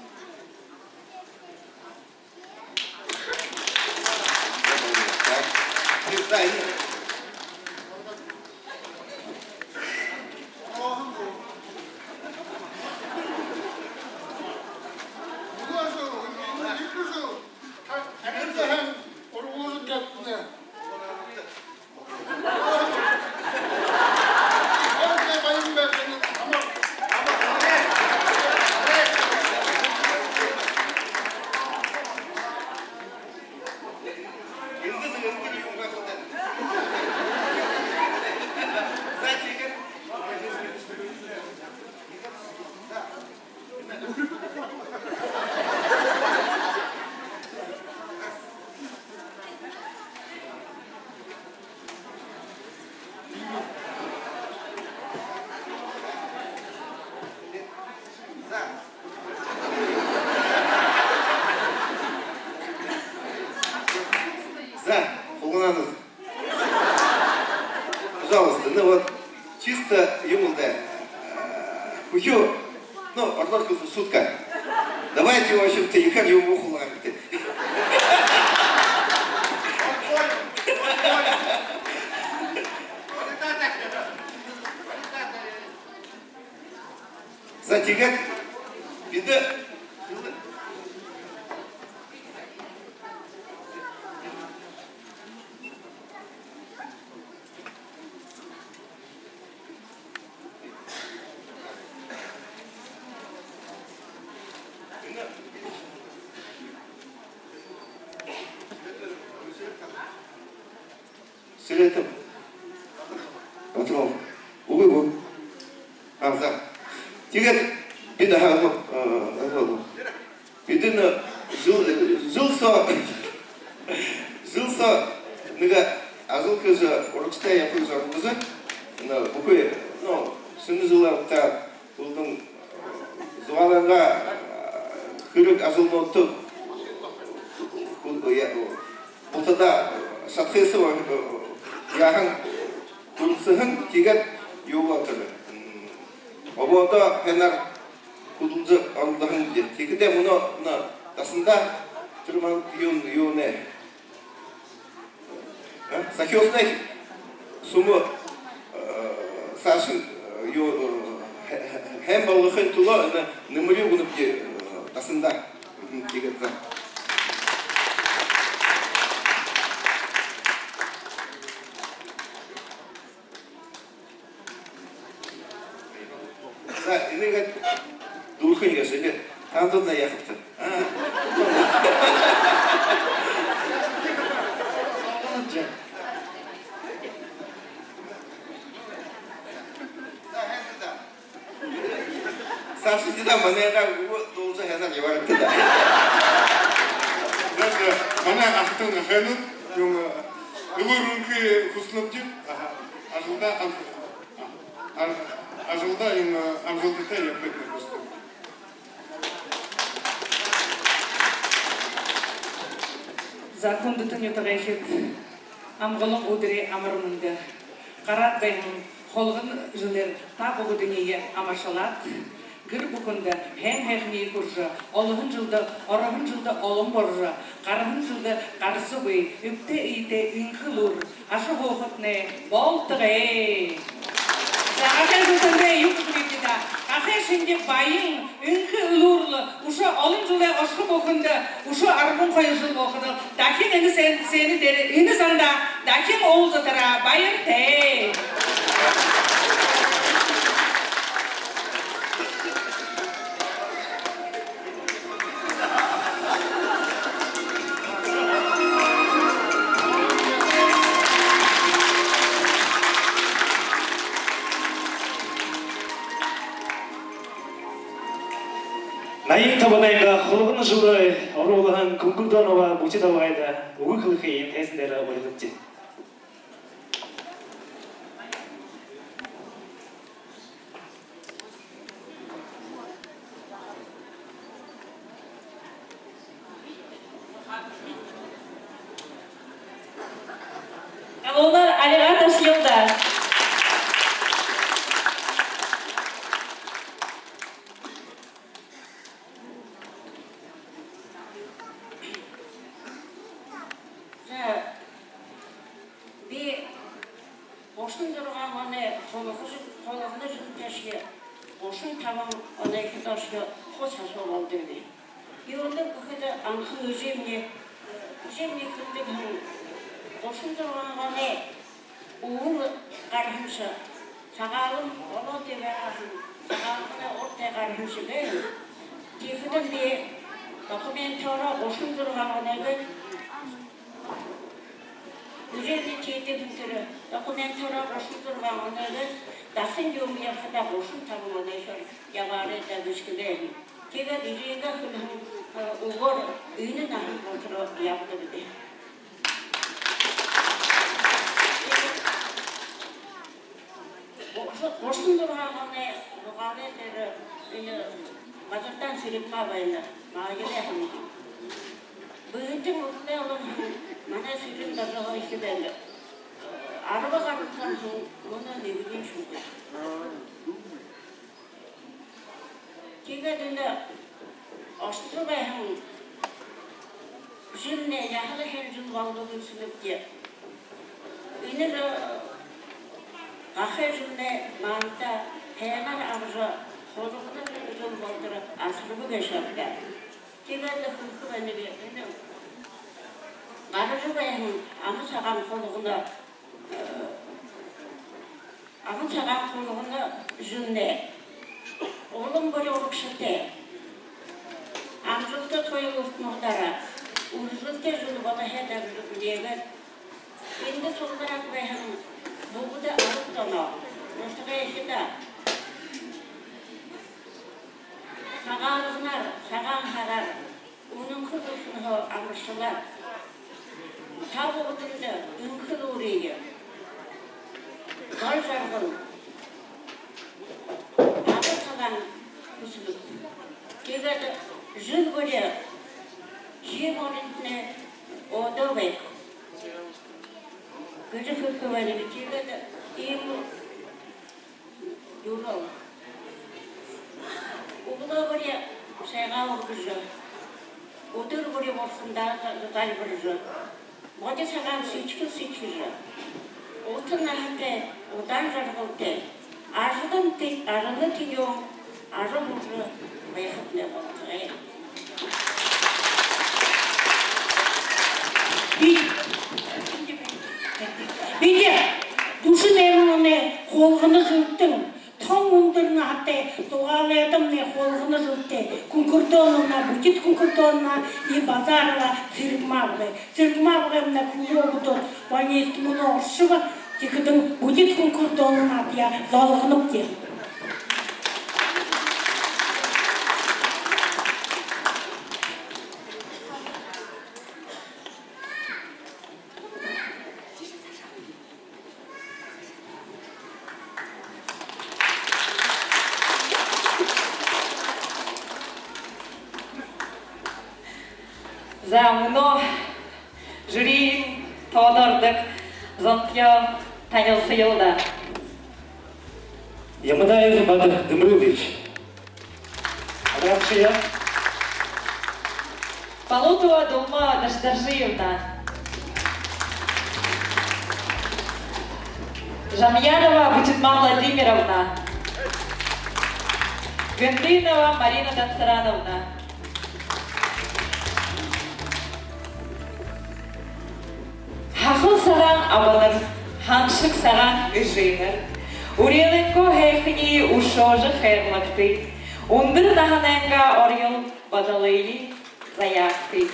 За, хулганаанууд. Пожалуйста, ну вот, чисто юумэ даа. Э, хүхюу, ну, ородоор хэлэхэдэ шутка. Давайте, в общем-то, ехээр юумэ хулгана гэдэг. За, тиигээд бидэ Сэрэтэн. Батров. Үгы гү? А, за. Тиигээд бидэ һаа, э, э, бидэ энэ жэл, жэл соо, жэл соо нэгэ ажал хэжэ, урагшатай ябахые зорюулжа, энэ бүхы, ну, шэнэ жэлээ угтаад, Хүндэтэ Зугаалайнгаа хэрэг ажалнуудта хү-, я-, бултадаа шадахыетнай яаһан, хүндэлһэн, тиигээд юу болотор, м, обоодо һайнаар хүдэлжэ оролдоһон гээ. Тиихэдээ мүнөө, мүнөө дасанда тэрэ манай юун, юунэй, а, сахюусанай һүмэ, э, саашань, э, юу, э, һэ-, һэ-, һайн болгохын тула энэ нэмэри үгэнэбди, э, дасанда. Мгм, тиигээд даа. За, энээгээр дүүргэхэнь гээшэ, энээгээр таанадта яахабта? А? Саашань даа, манайгаа үгэ дуулажа һайнаар ябаарайгты даа. Значит, манай ахатан ахайнууд юм, элүүр энхые хүсэнэбди, аха, ажалдаа ам-, а-, ажалдаа юм, амжалтатай ябахыетнай хүсэнэбди. За, хүндэтэ нютагайхид, амгалан үдэрэй амар мэндэ! Гараад байһан Хулгана жэлээр та бүгэдэниие амаршалаад, гэр бүхэндэ һайн һайханиие хүрэжэ, олоһон жэлдэ, ороһон жэлдэ олон боложо, гараһан жэлдэ гарасагүй, эбтэй эетэй энхэ элүүр ажаһуухатнай болтогой. За, гахай зутантай юу гэхэбибди даа? Гахай шэнги баян энхэ элүүр лэ үшөө олон жэлэй ошохо бүхэндэ, үшөө арбан хоёр жэл болоходо дахин энэ сцен-, сцена дээрэ, энэ зандаа дахин уулзатараа. Баяртай. Наян табанайнгаа хулгана жэлээ оруулһан Кунгурдонова Бутит абгайда үгэ хэлэхыень тайзан дээрэ урилдагты. Галуунаар алигаа ташалыт даа. За, би гушан зургаан оной хулгана жэл-, хулгана жэлтэйшье, гушан табан онойхидоошье хос асуубал даа би. Юундэб гэхэдэ, анхан эжымни, эжымни хэлэдэг һэн: гушан зургаан оной үбэл гараһаншье, Сагаалганай ород байгаа һэн, Сагаалганай урда гараһаншье гээ. Тиихэдэнь би документаараа гушан зургаан оной гээд, эжымни тиидэг һэн тэрэ, документаараа гушан зургаан оной гээд, дасан юумэ ябахадаа гушан табан онойхёор ябаарай даа гэжэ хэлээ һэн. Тиигээд эжынгээ хэлэһэн, э, үгөөр энэ наһан болотороо ябадаг би. Гушан зургаан оной зугаалай дээрэ энэ Базардаан Сэрэгма байна. Маягай һэн. Бэетэн уралай олон һэн, манай Сэрэгма дажаһаа ехэ байна. Арба гаран зон һэн, мүнөө нэгэниинь шүүгээ. Тиигээд энэ ошожо байһан жэлнай яһала һайн жэл болобо гэлсэнэбди. Энэ жэл, гахай жэлнай манда һайнаар абажа, хулгана жэл болотор асарба гээшэ ааб даа. Тиигээд лэ хэлэхэ байнаб, энэ гаража байһан ама сагаан хулгана, э, ама сагаан хулгана жэлнай улам бүри урагшатай, амжалта туйлалтануудаараа үржэлтэй жэл болохо даа гэжэ хүлеэгээд, эндэ суглараад байһан бүгэдэ арад зоноо, нютагайхидаа Сагаалганаар, Сагаан һараар үнэнхэ зүрхэнһөө амаршалаад, та бүгэдэндэ энхэ элүүрые, зол жаргал, абари сагаан хүсэбэб. Тиигээд жэл бүри жэ моринтнай одоо байг гэжэ хэлэхэ байнаб. Тиигээд иимэ юрөөл. Үглөө бүри сайгаа үргэжэ, үдэр бүри бурхандаа за-, зальбаржа, бодо сагаан сэдьхэл сэдьхэжэ, ута наһатай, удаан жаргалтай, ажалынь тэ-, ажалынь тэнюун ажаһуужа байхатнай болтогой. Би-, бидэ дүшэн найман оной хулгана жэлтэн, тон үндэр наһатай, Зугаалайдамнай хулгана жэлтэй, Кунгурдоновна, Бутит Кунгурдоновна, и Базарова Сэрэгма абгай. Сэрэгма абгаймнай хүлеэ үгөөд, больницада мүнөө оршобо, тиихэдэнь Бутит Кунгурдоновнатаяа золгонобди. За, мүнөө жюриин тоодо ородог зонтоёо танилсая даа. Ямадаев Бадыр Дымрылович. Абрахшия. Полотова Дулма Дашдаржиевна. Жамьянова Бутидма Владимировна. Гындынова Марина Дансарановна. Һахал сагаан абанар, һаншаг сагаан эжынэр үреэлэйнгөө һайханиие үшөөжэ хайрлагты, үндэр наһанайнгаа орёол бодолые заяагты.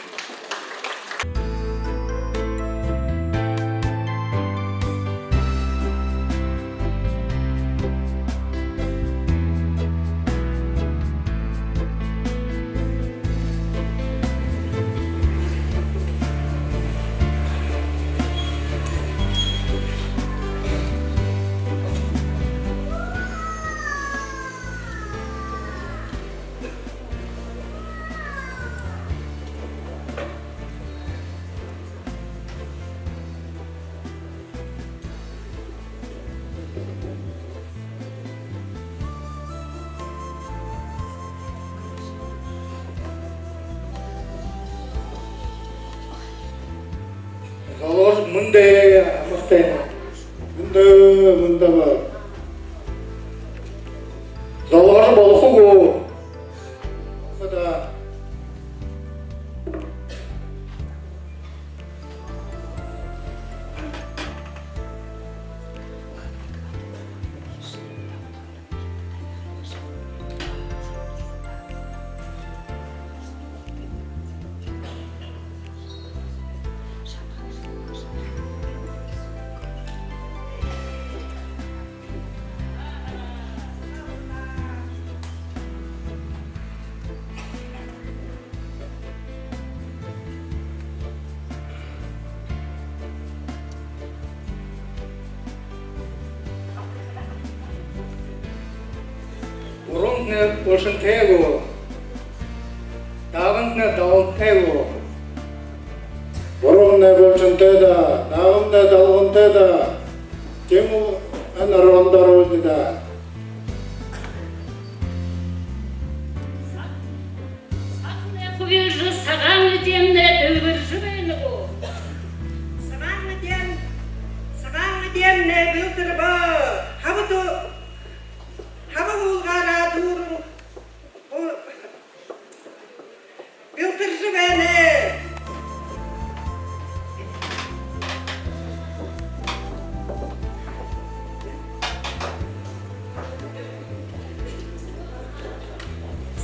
Залуур мэндэ, амартай. Мэндэ, мэндэ. Залуур болохо гү? Хада. Уран нэгэ булшантай гү? Дааган нэгэ далгантай гү? Уран нэгэ булшантай даа, дааган нэгэ далгантай даа. Тиимэ гү, энэ уран дуран даа. Сагаан эдеэмнай хүбилжэ, сагаан эдеэмнай дэлбэржэ байна гү? Сагаан эдеэм, сагаан эдеэмнай бэлдэрбэ. Хаба дуу-, хаба дуулгаараа дүүрэн, бэлдэржэ байна.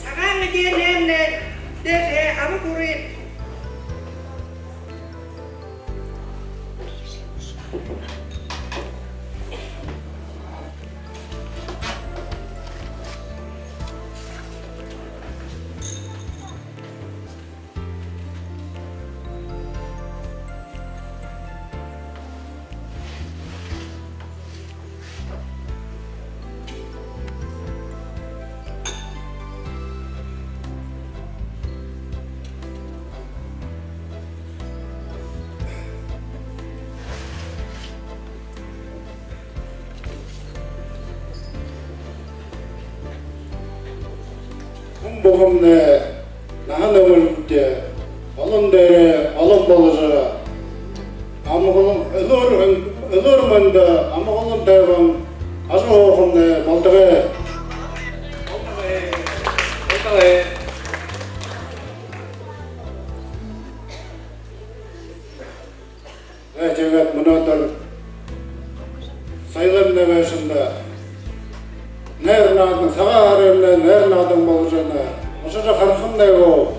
Сагаан эдеэмнай дээшээ хаба хүрөө. Хүн бүхэмнай наһа нэмэлтэ, олон дээрээ олон боложо, амгалан, элүүр, элүүр мэндэ, амгалан тайбан ажаһуухамнай болтогой. Болтогой. Болтогой. Э, тиигээд мүнөөдэр соёлой нэгэн шэнэ найр наадан, Сагаан һарынай найр наадан боложо байна. Ошожо харахамнай гү?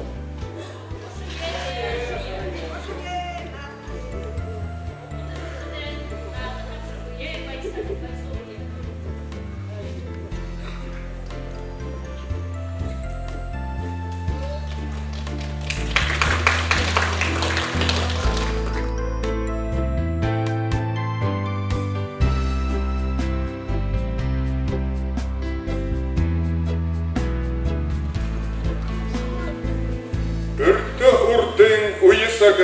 Үртэ урдын үе саг,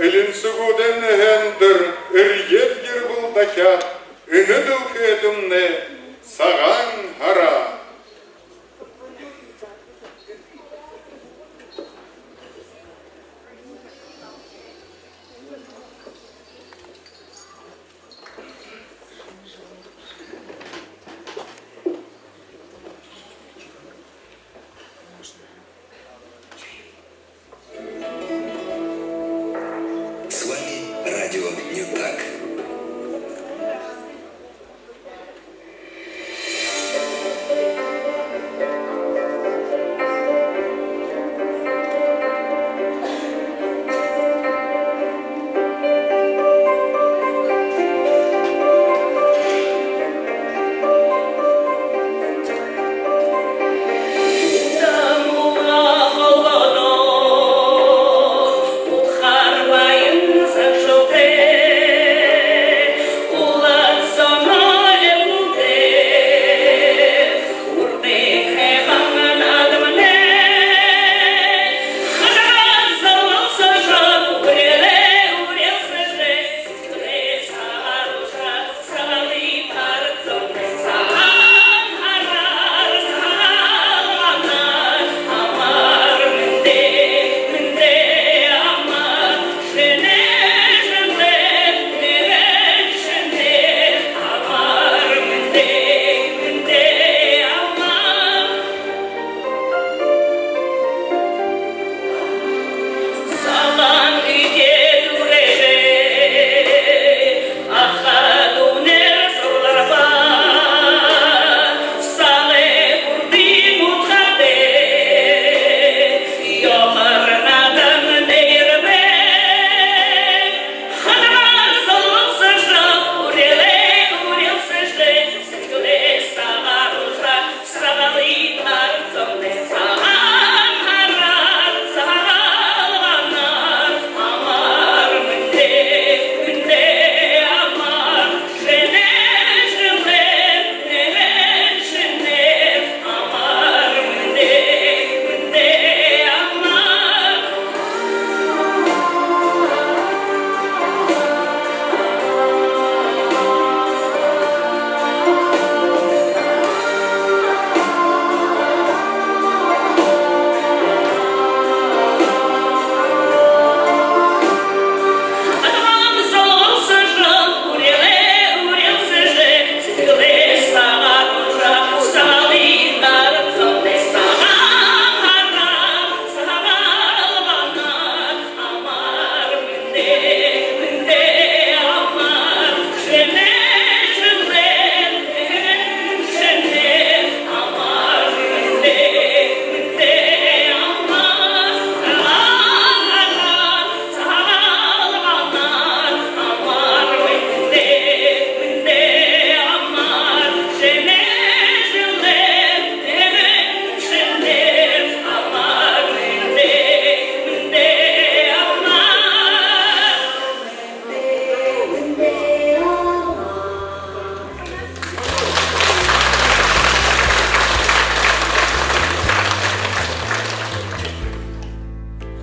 элинсэгүүдэй нэһэндэр эрьеэд гэр бүл дахяад, энэ дэлхэйдэмнай Сагаан һараа. С вами радио «Нютаг».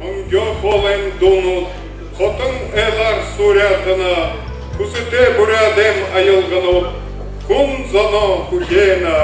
Хонгёо хоолойн дуунууд хотон айлаар суурятана, хүсэтэй буряадайм аялганууд хүн зоноо хүхеэнэ.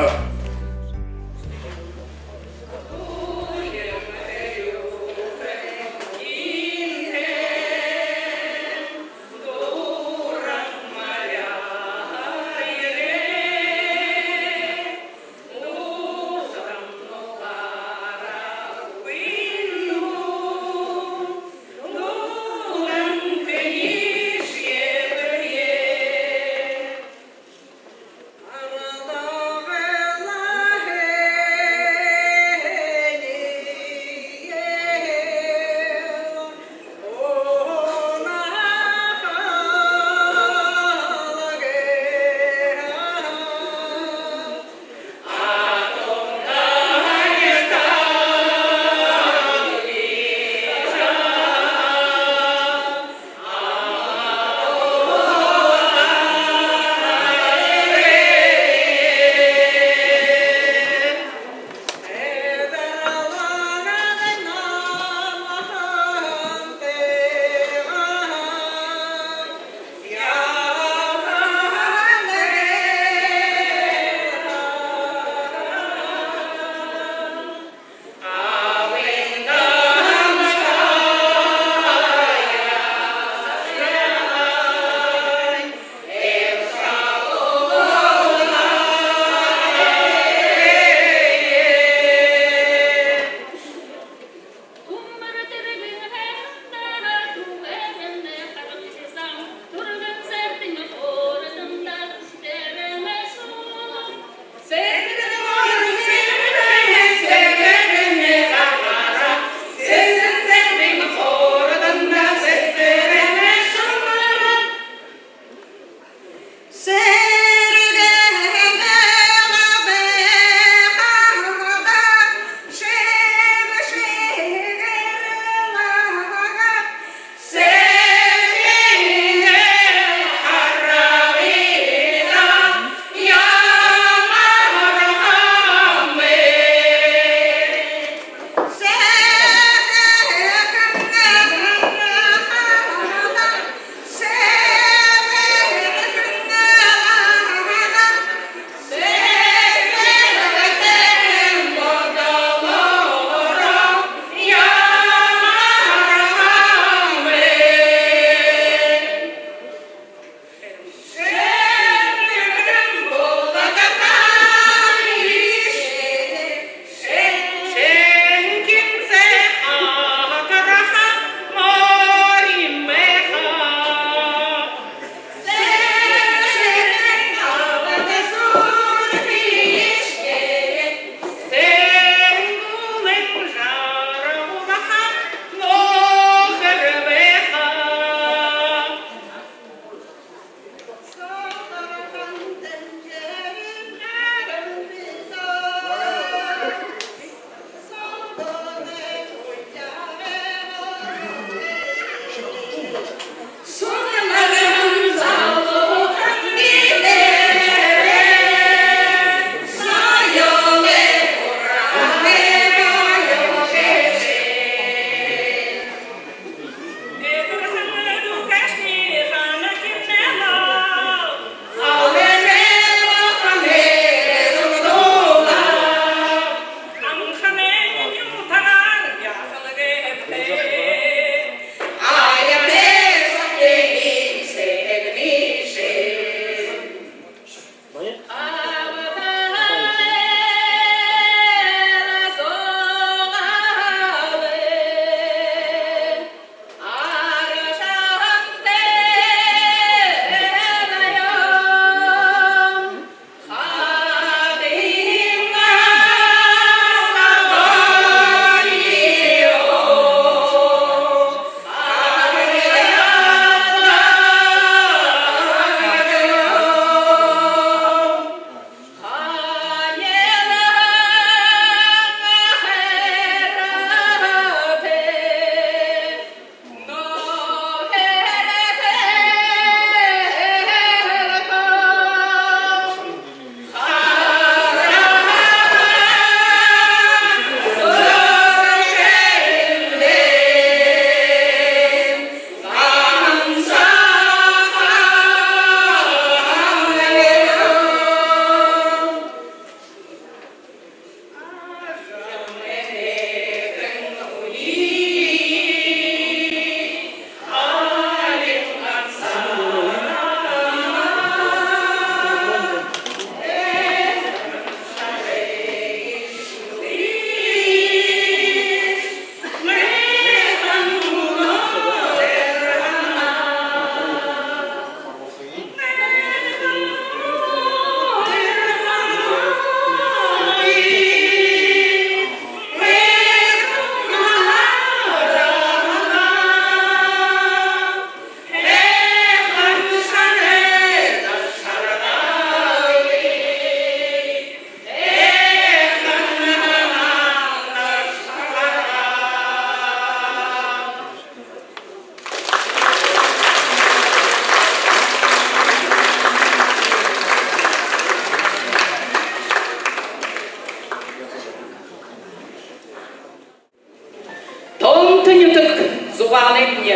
Улаанаймни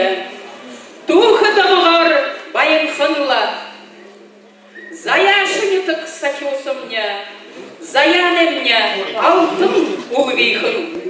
түүхэ домогоор баянхан лэ. Заяаша нютаг сахюусамни, заяанаймни алтан үлгыхэн.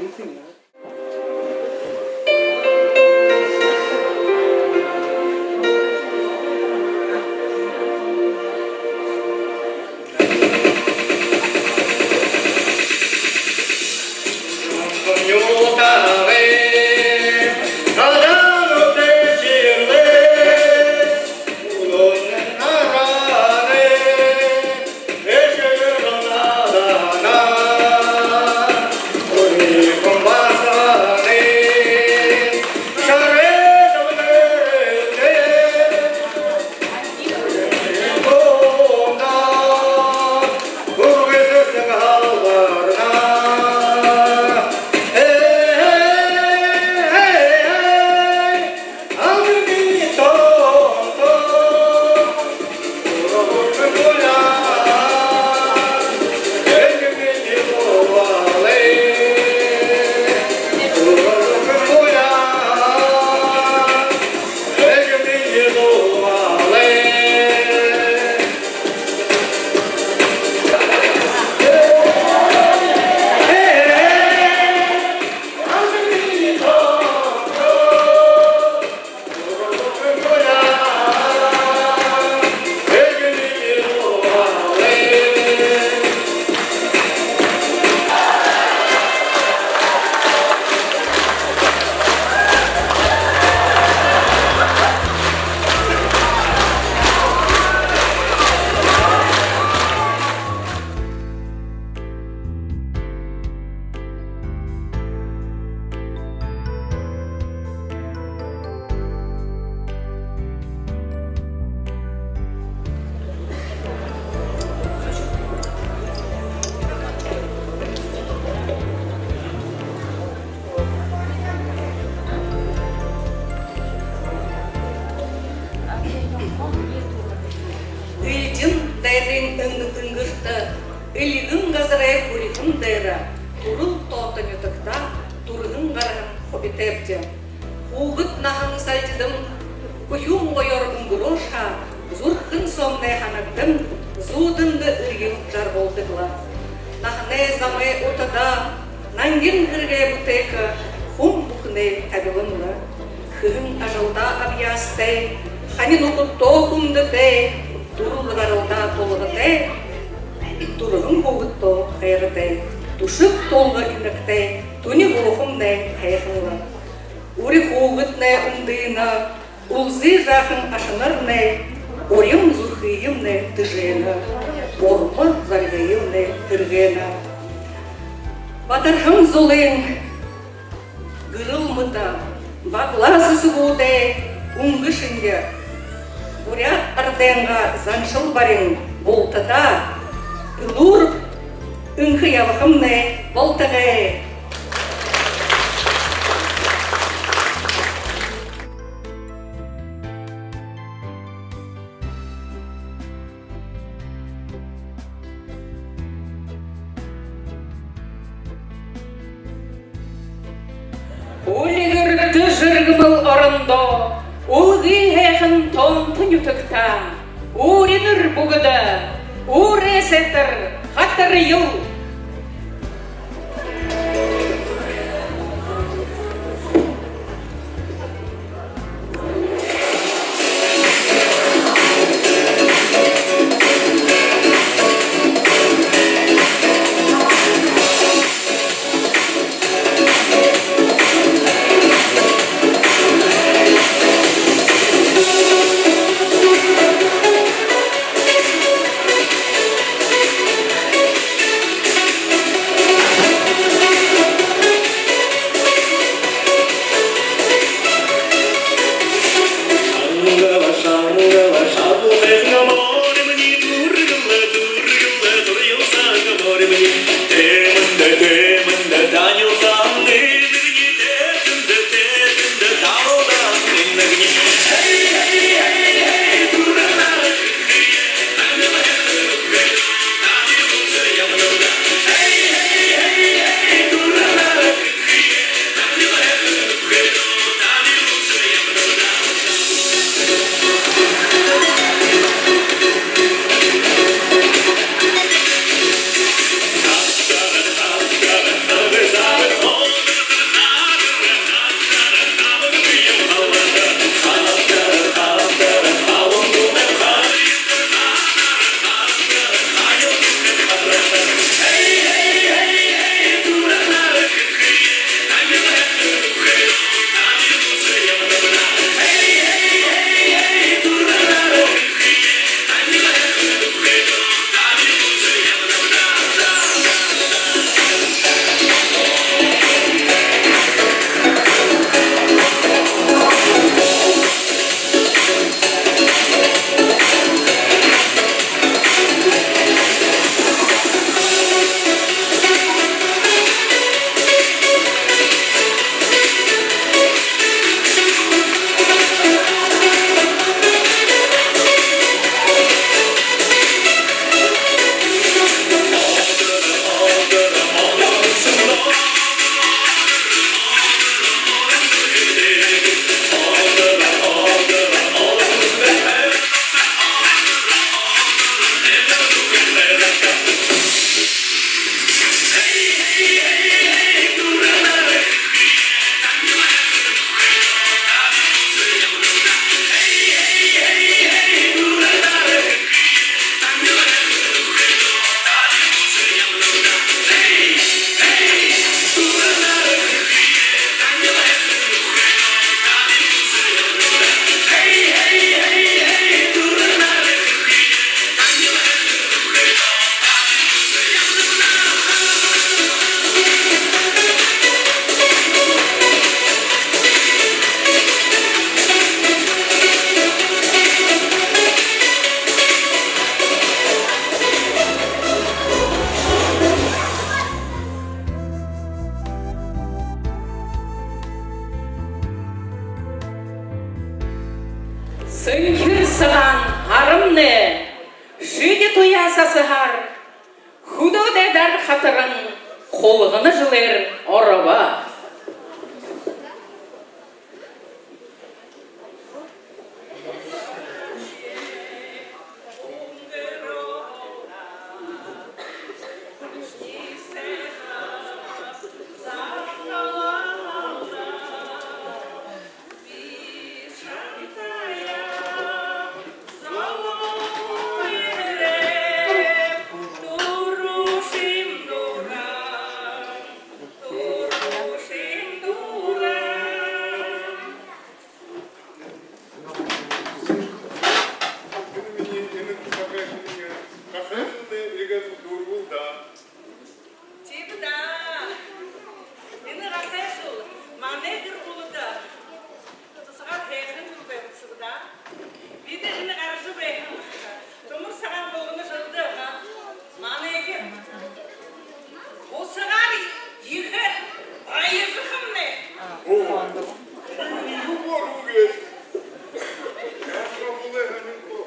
Элдин дайдын энгэртэ, элигэн газарай хүрьһэн дээрэ, түрэл тоото нютагтаа түрэһэн гараһан хубитайбди. Хүүгэд наһан сальдидам, хүхюун гоёор үнгэрөөшье һаа, зүрхэн соомнай һанагдам, зүүдэндэ эрьел жаргуулдаг лэ. Наһанай замай утада нангин һэргээ бүтээхэ хүн бүхэнэй табилан лэ. Хэһэн ажалдаа абьяастай, хани нүхэдтөө хүндэтэй, түрэл гаралдаа тулгатай, түрэһэн хүүгэдтөө хайратай, түшэг тулга инагтай, түни бүхэндэ һайхан лэ. Үри хүүгэднай үмдынэ, үлзы жаахан ашанарнай, урин зүрхыемнай тэжээнэ, урма зоригыемнай һэргээнэ. Бадарһан зулын гэрэл мэтэ баглаа сэсэгүүдэй үнгэ шэнги, буряад арадайнгаа заншал барин бултадаа элүүр энхэ ябахамнай болтогой. Үльгэр тэжэргэмэл орондоо, үлгы һайхан тоонто нютагтаа, үүрэнэр бүгэдэ, үүрэй сайтар хатараял. Сэнхир сагаан һарамнай шэди туяа сасаһаар, хүдөө дайдаар хатаран, хулгана жэлээр оробо. Гахайхамнай иигээд дүүрбэл даа. Тиимэ даа. Энэ гахайхал манай гэр бүлэдэ тусгаар һайхан жэл байха бшуу даа. Бидэ энэ гаража байһан тумар сагаан хулгана жэлдэ, ха, манай гэр тусгаар ехээр баяжахамнай. Оо, юугээр үгы? Яахаб, бүлэ һамин тоо.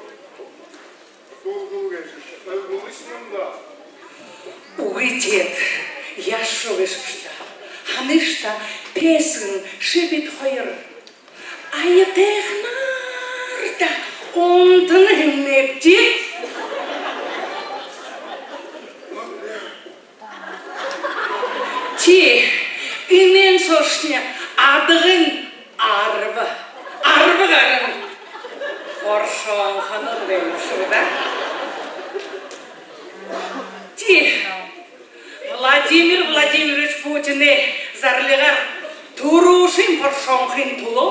Үгы, теэд яашье үгы шэгшта. Һанышта, Песэгэн, ши, бидэ хоёр аятайханаар даа унтана һэмнэбди. Тии, энээн соошни адаган арба, арба гаран поршонхонууд байнаб шуу даа. Тии, Владимир Владимирович Путинай зарлигаар түрүүшын поршонхын түлөө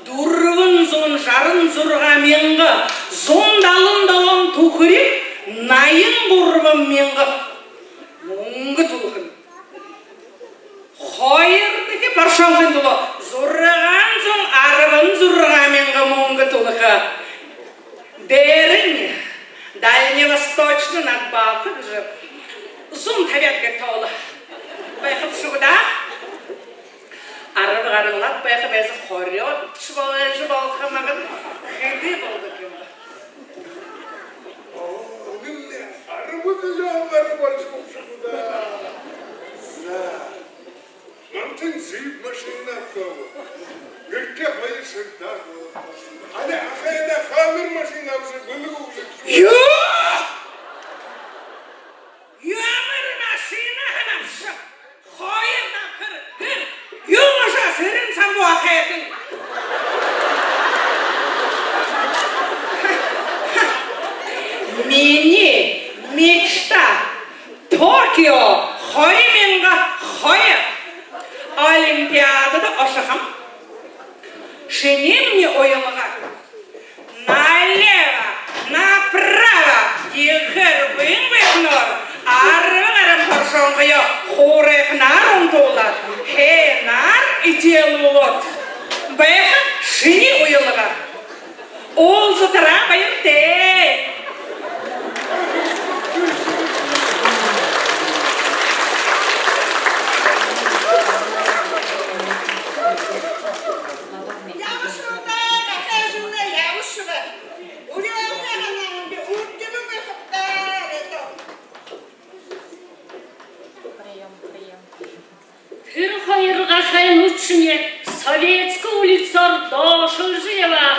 дүрбэн зуун жаран зургаа мянга зуун далан долоон түхэриг наян гурбан мянга мүнгэ түлэхэнь. Хоёрдохи поршонхын түлөө зургаан зуун арбан зургаа мянга мүнгэ түлэхэ. Дээрэнь дальневосточна надбавка гэжэ зуун табяад гээд тоолоо. Байха бшуу даа. Арба гаран лаб байха байжа, хорёод шье болжо болохо, магад хэды болодог юм бэ. Оо, үнэн лэ, арба миллион гаран болжо болохо бшуу даа. За. Мантан джип машина абтаа. Гэртээ хоёр шэрдэ. Али ахайда хаммер машина абажа, бэлэг үгы. Юу? Ямар машина һанаа бшуу? Хоёр набхар гэр. Юун ошоо сэрэн самбуу ахайтан. Минии мечта. Токио хоёр мянга хоёр Олимпиадада ошохом. Шинии минии уялга. Налево, направо ехээр бэеын бэеэнөөр арба гаран поршонхоёо хуурайханаар унтуулаад, һайнаар эдеэлүүлээд байха шинии уялга. Уулзатараа баяртай. Ябашагты, гахай эжымни, ябашагты. Үреэлэй һанаан би үрдимэ байхаб даа, ето. Тэрэ хоёр гахайнуудшни Советскэ улицаар доошолжо ябаа.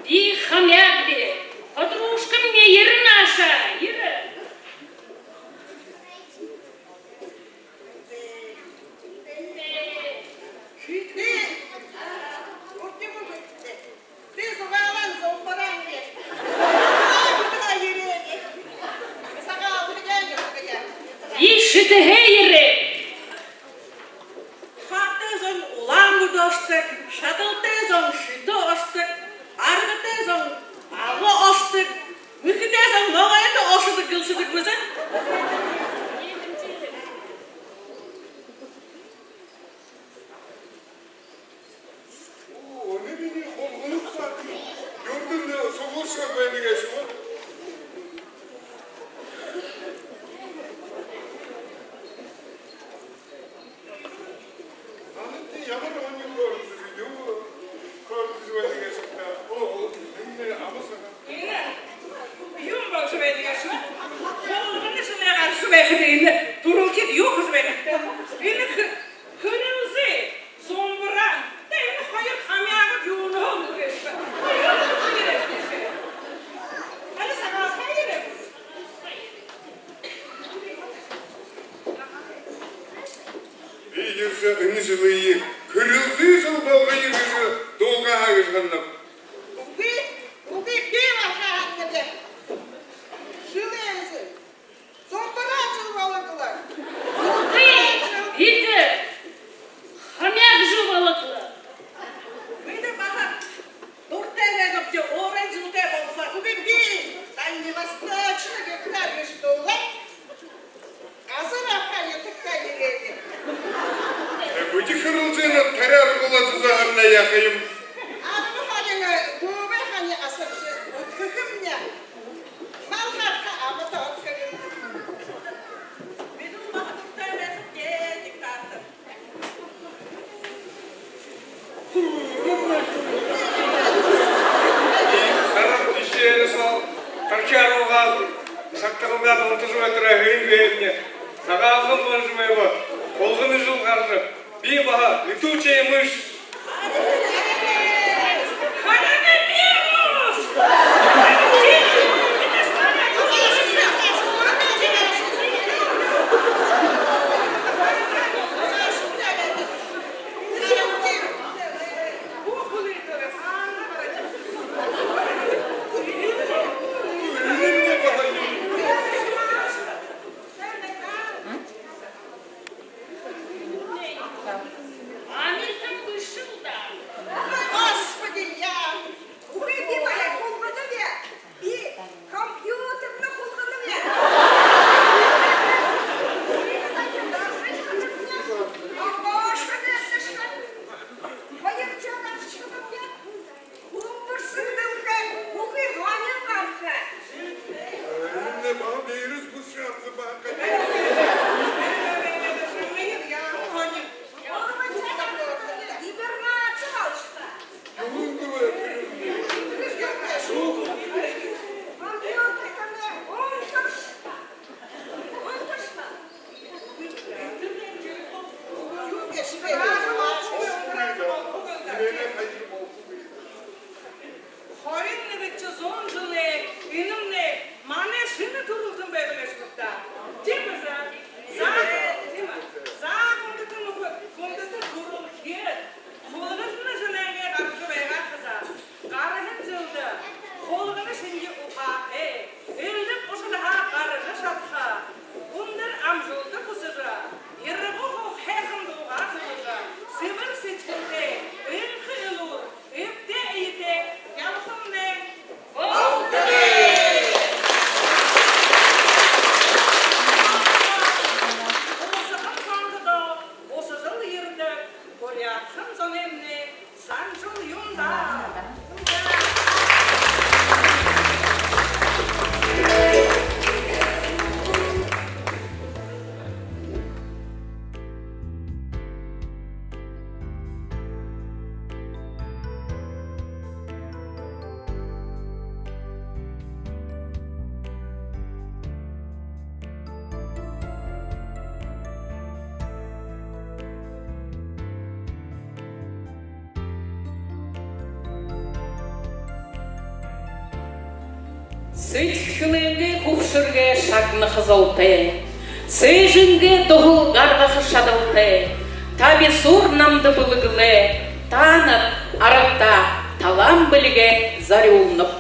Би хамаагүйб. Подружкамни ерэнэ ааша, ерэ. Тэ зугаалаан зомбороо гээ. Улаан-Үдэһөө ерээ гээ. Сагаалганһаа ерээ гээ. Иишэ тэһээ ерээ. Хаатай зон Улаан-Үдэ ошодог, шадалтай зон Шэтэ ошодог, аргатай зон Ага ошодог, мэхэтэй зон Могойто ошодог гэлсэдэг бэзэ. Оо, энэ минии хулгана саг. Юундэ энэ сугларшаһан байна гээшэб? Аны тэ ямар һонин хөөрэлдэжэ, юу Яахаб? Арбан хориной гүүбэй хани асаржа үдхэхэмни. Мал хараха амата орхино. Бидэ баһа дуртай байхабди, диктатор. Харин тишээрээ соо тархяа руугаа сагтахалгаа унтажа байтараа, хэн гээбни, Сагаалган Бонжабаева хулгана жэл гаража, би баһа летучая мышь. Амитан бэшэл даа. Господи, я. Үгы, би баһа хулганаб. Би компьютернэ хулганаб. Окошко бэшэшэ. Хоёр жэл ашаганаб. Хүмбэрсэг дэлхэй бүхы һонин гараха. Энэмнай баһа вирус бэшэ, абза баһа. Гибернаци болошоо. Юун гээ? Компьютер тэнэ унтаршоо. Унтаршоо. Хорин нэгэдэхи зуун жэлэй энэмнай манай шэнэ түрэлтэн байдаг гээшэ гү даа. Тиимэ бэзэ? За, тиимэ. За, хүндэтэ нүхэд, хүндэтэ түрэлхид, хулгана жэлэйнгээ гаража байгаа хадаа. Гараһан жэлдэ хулгана шэнги ухаатай, элдэб ушарһаа гаража шадаха, үндэр амжалта хүсэжэ, ирагуу һайхан дуугаа хэлэжэ, сэбэр сэдьхэлтэй, энхэ элүүр, эбтэй эетэй ябахамнай. Болтогой! Уусахан сангадаа уса жэл ерэдэг буряадхан зоноймнай заншал юм даа. Сэдьхэлэйнгээ хүбшэргэ шагнаха золтой, сээжынгээ дуһал гаргаха шадалтай табисуур намда бэлэглээ. Таанад аргада талаан бэлигээ зорюулнаб.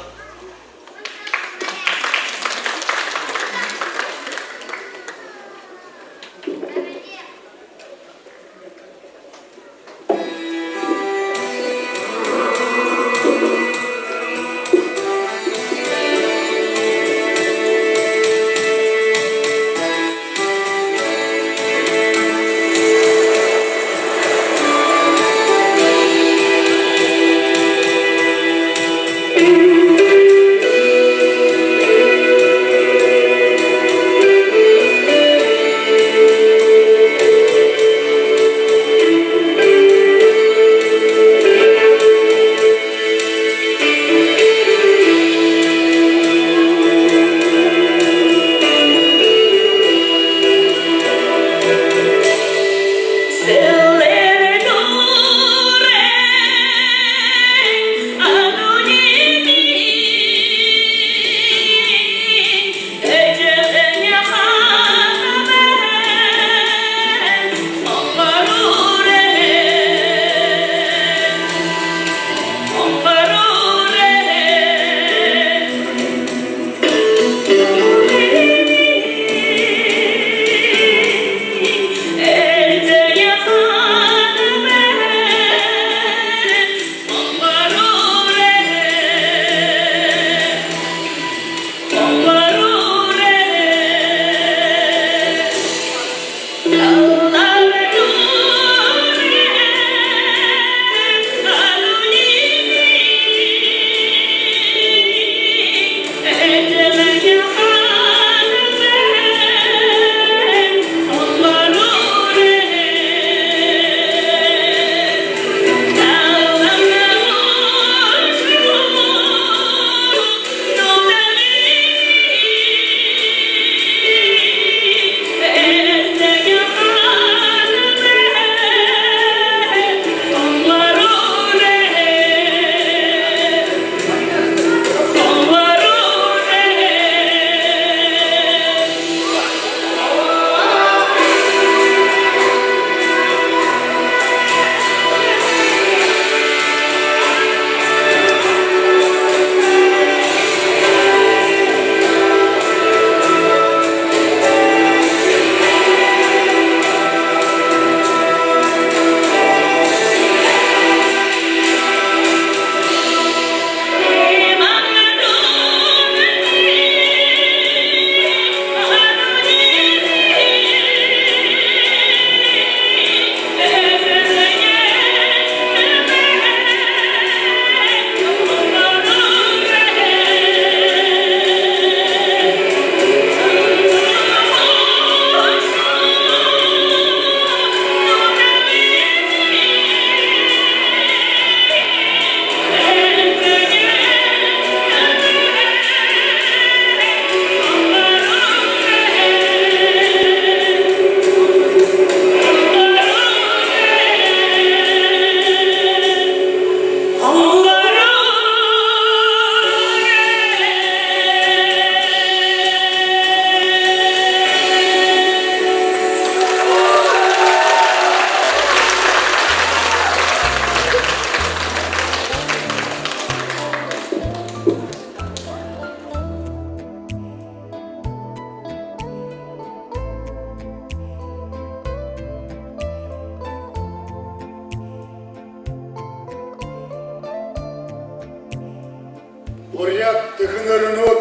Буряад эхэнэрнүүд,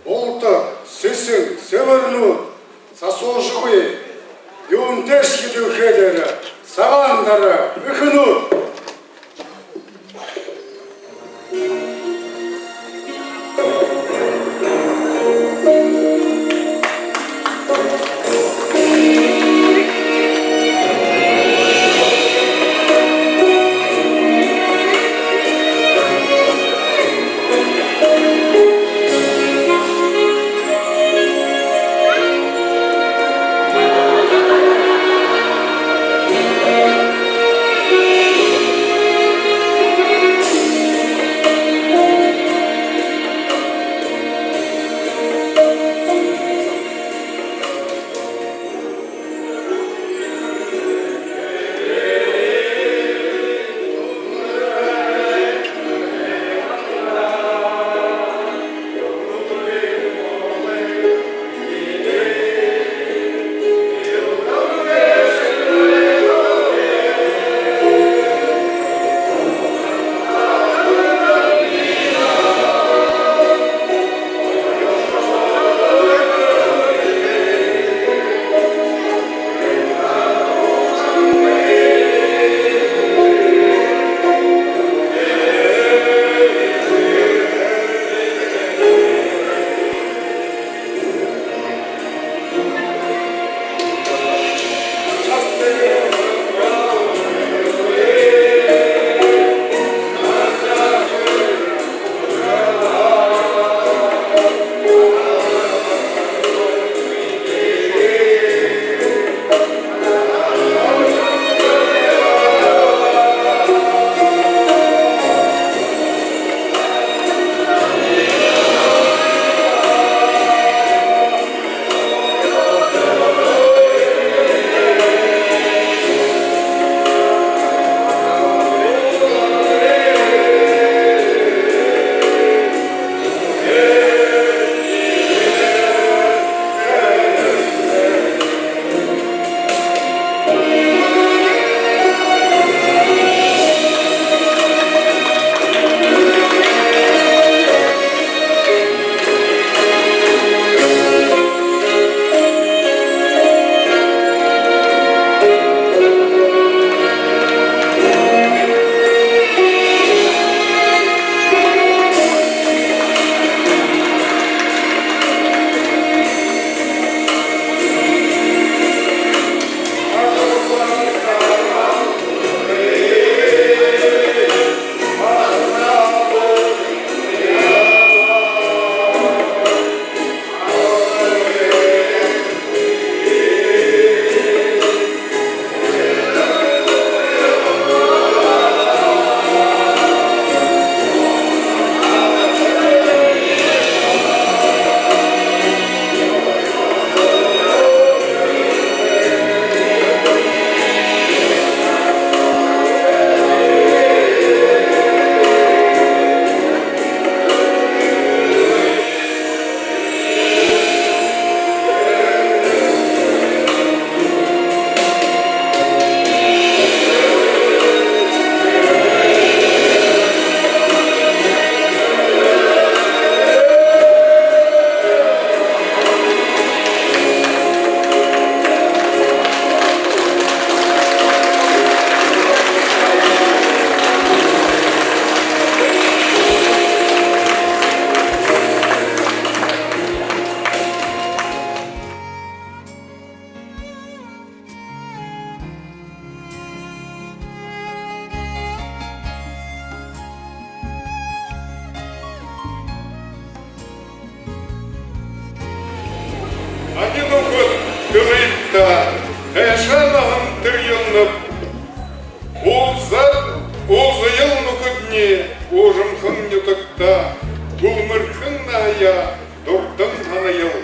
булта сэсэн сэбэрнүүд, засуужагүй юундэшье дэлхэй дээрэ, Сагаан һараар, эхэнүүд! Ани нүхэд, хэлыт даа, хайшаа наһан тэрьелнэб? Уулзаад, уулзаял, нүхэдни, уужамхан нютагтаа гүлмэрхэн наһаяа дурдан һанаял.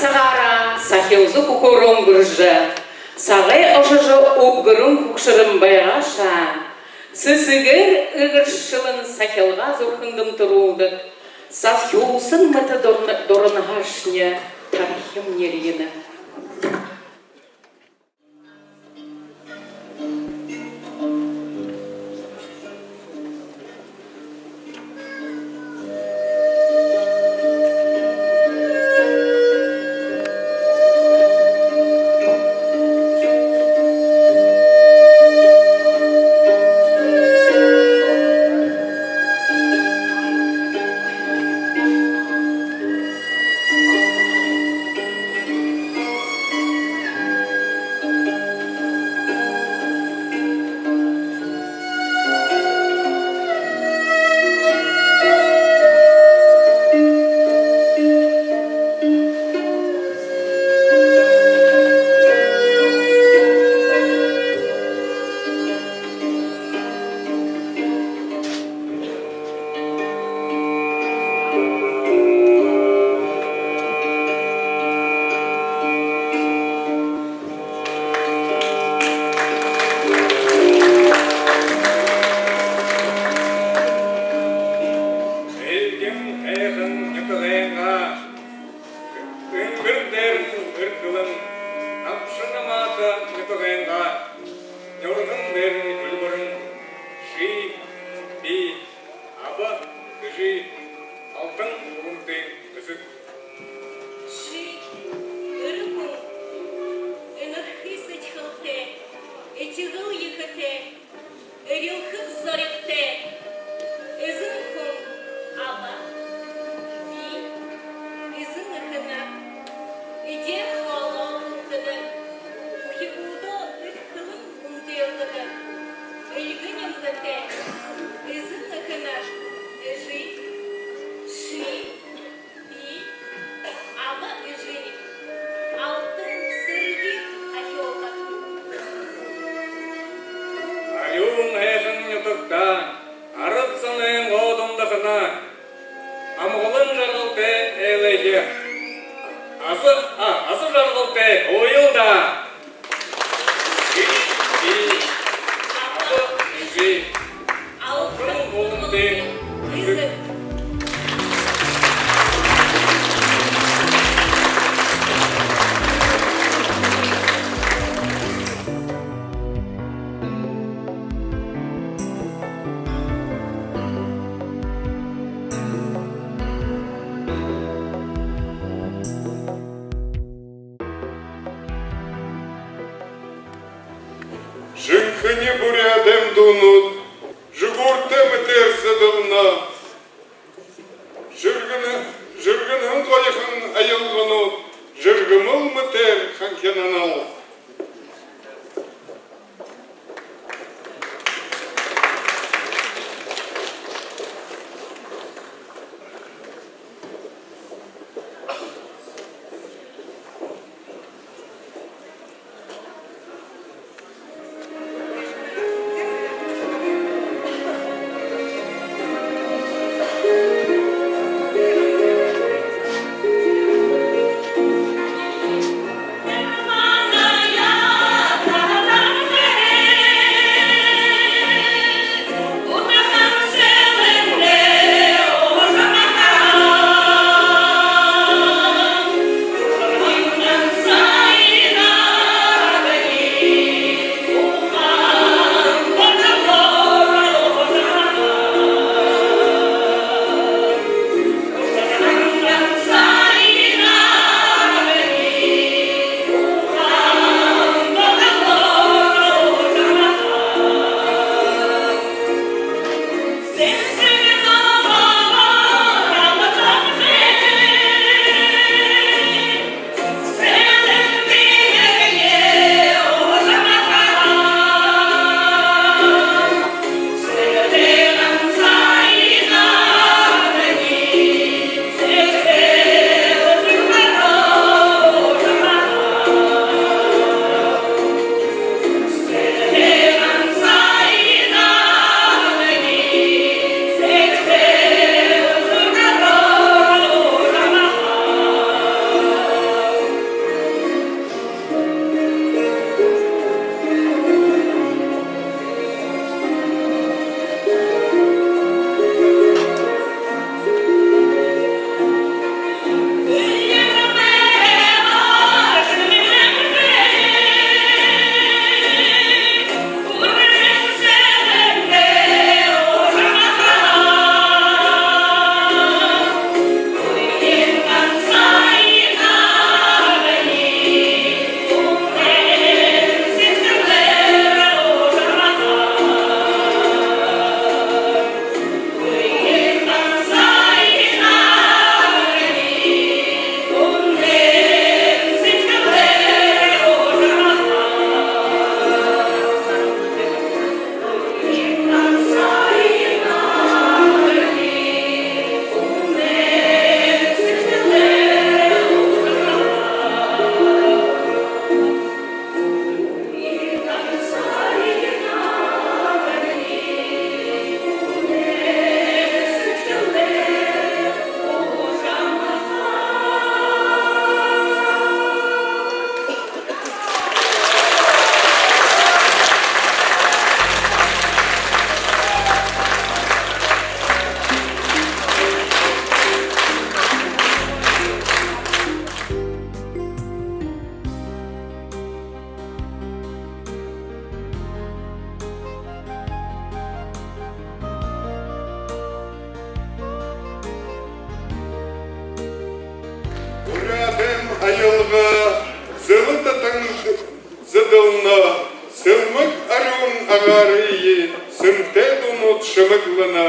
Сагаараа сахилза хүхөөрөө үнгэржэ, сагай ошожо үбгэрэн хүгшэрэн байгаашаа, сэсэгээр эгэршэлэн сахилгаа зүрхэндэмни түрүүлдэг, сахюусан мэтэ дуран-, дуранһаашни тархим нэрьенэ. Эльгэн һайхан нютагайнгаа, үнгэр дээрэнь эрхэлэн, набша намаата нютагайнгаа, нюрган дээрэнь үльгэрэн, ши, би, аба, эжы, алтан гуламтай эсэгэ. Ши эрэ хүн, энэрхы сэдьхэлтэй, этигэл ехэтэй, эрилхэг зоригтой эзэн хүн аба. Би эзэн эхэнэр, эдеэ хоолоо үмдэдэг, үхибүүдээ эрхэлэн үндылгэдэг, эльгэ нэмгэтэй эзэн эхэнэр эжы. Ши, би, аба эжы алтан сэрэгые ахёолдо. Арюун һайхан нютагтаа арад зоной гоо дундахана, амгалан жаргалтай айлайхи, аза, а, аза жаргалтай һууял даа. Ши, би, аба эжы, алтан гуламтай эсэгэ. Жэнхэни буряадай дуунууд жэгүүртэ мэтээр зэдэлнэ. Жэргэнэ-, жэргэнэһэн гоёхон аялганууд жэргэмэл мэтээр ханхинанал. Аялга зэлэ татан зэдэлнэ, сэлмэг арюун агаарые сэмтэй дуунууд шэмэглэнэ.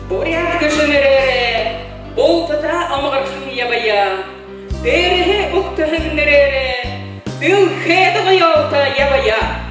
Буряад гэжэ нэрээрээ бултадаа омогорхон ябая. Дээрэһээ үгтэһэн нэрээрээ дэлхэйдэ гоёолто ябая.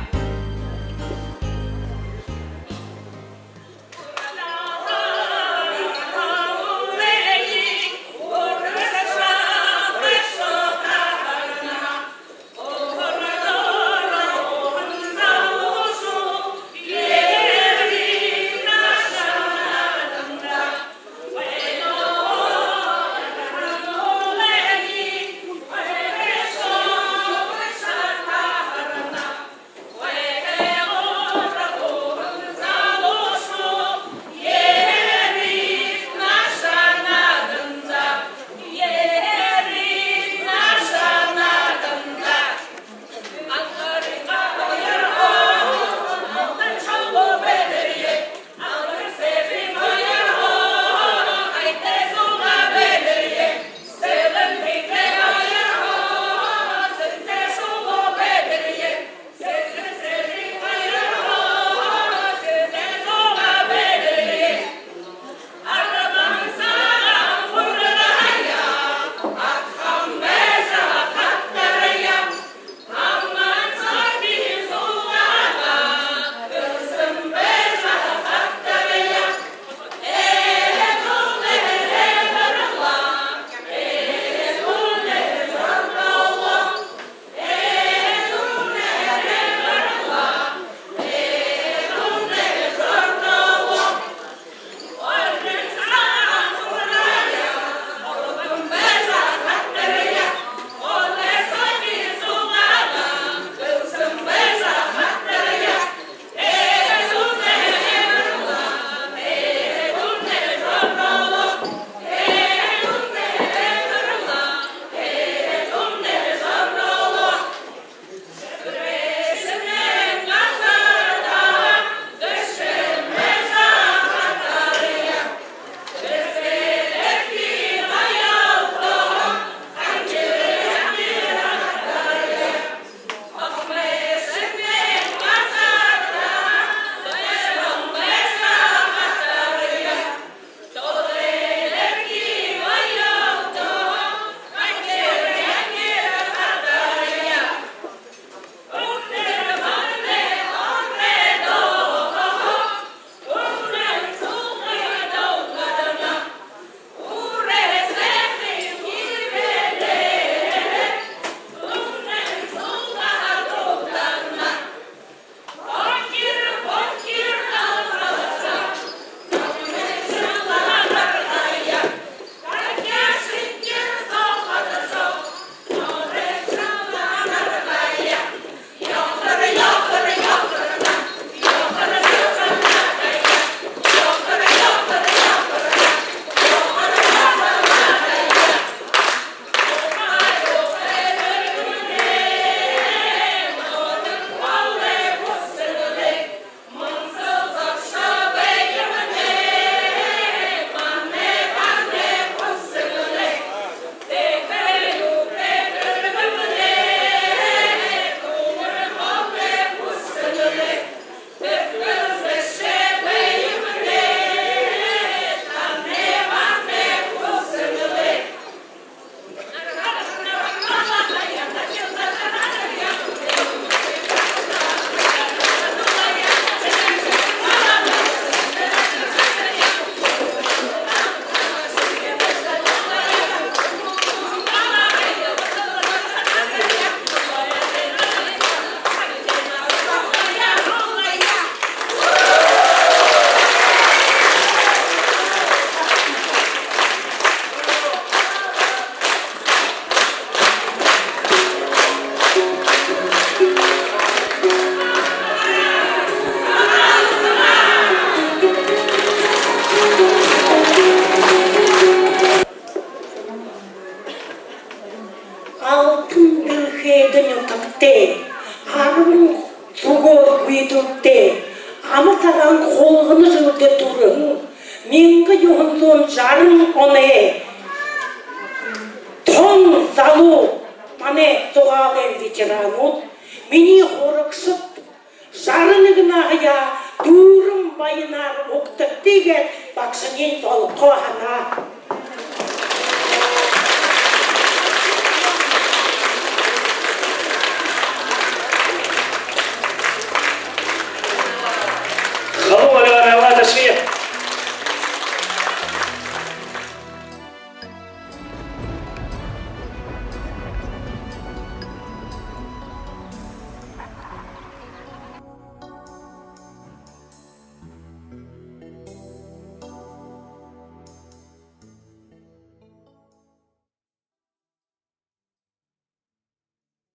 арбан зүгөөр гүйдэлтэй, ама таран хулгана жэлдэ түрэһэн, мянга юһэн зуун жаран оной тон залуу манай Зугаалайн ветеранууд, минии һурагшад, жаран нэгэн наһаяа дүүрэн баянаар угтагты гээд багшань золгохо һанаа.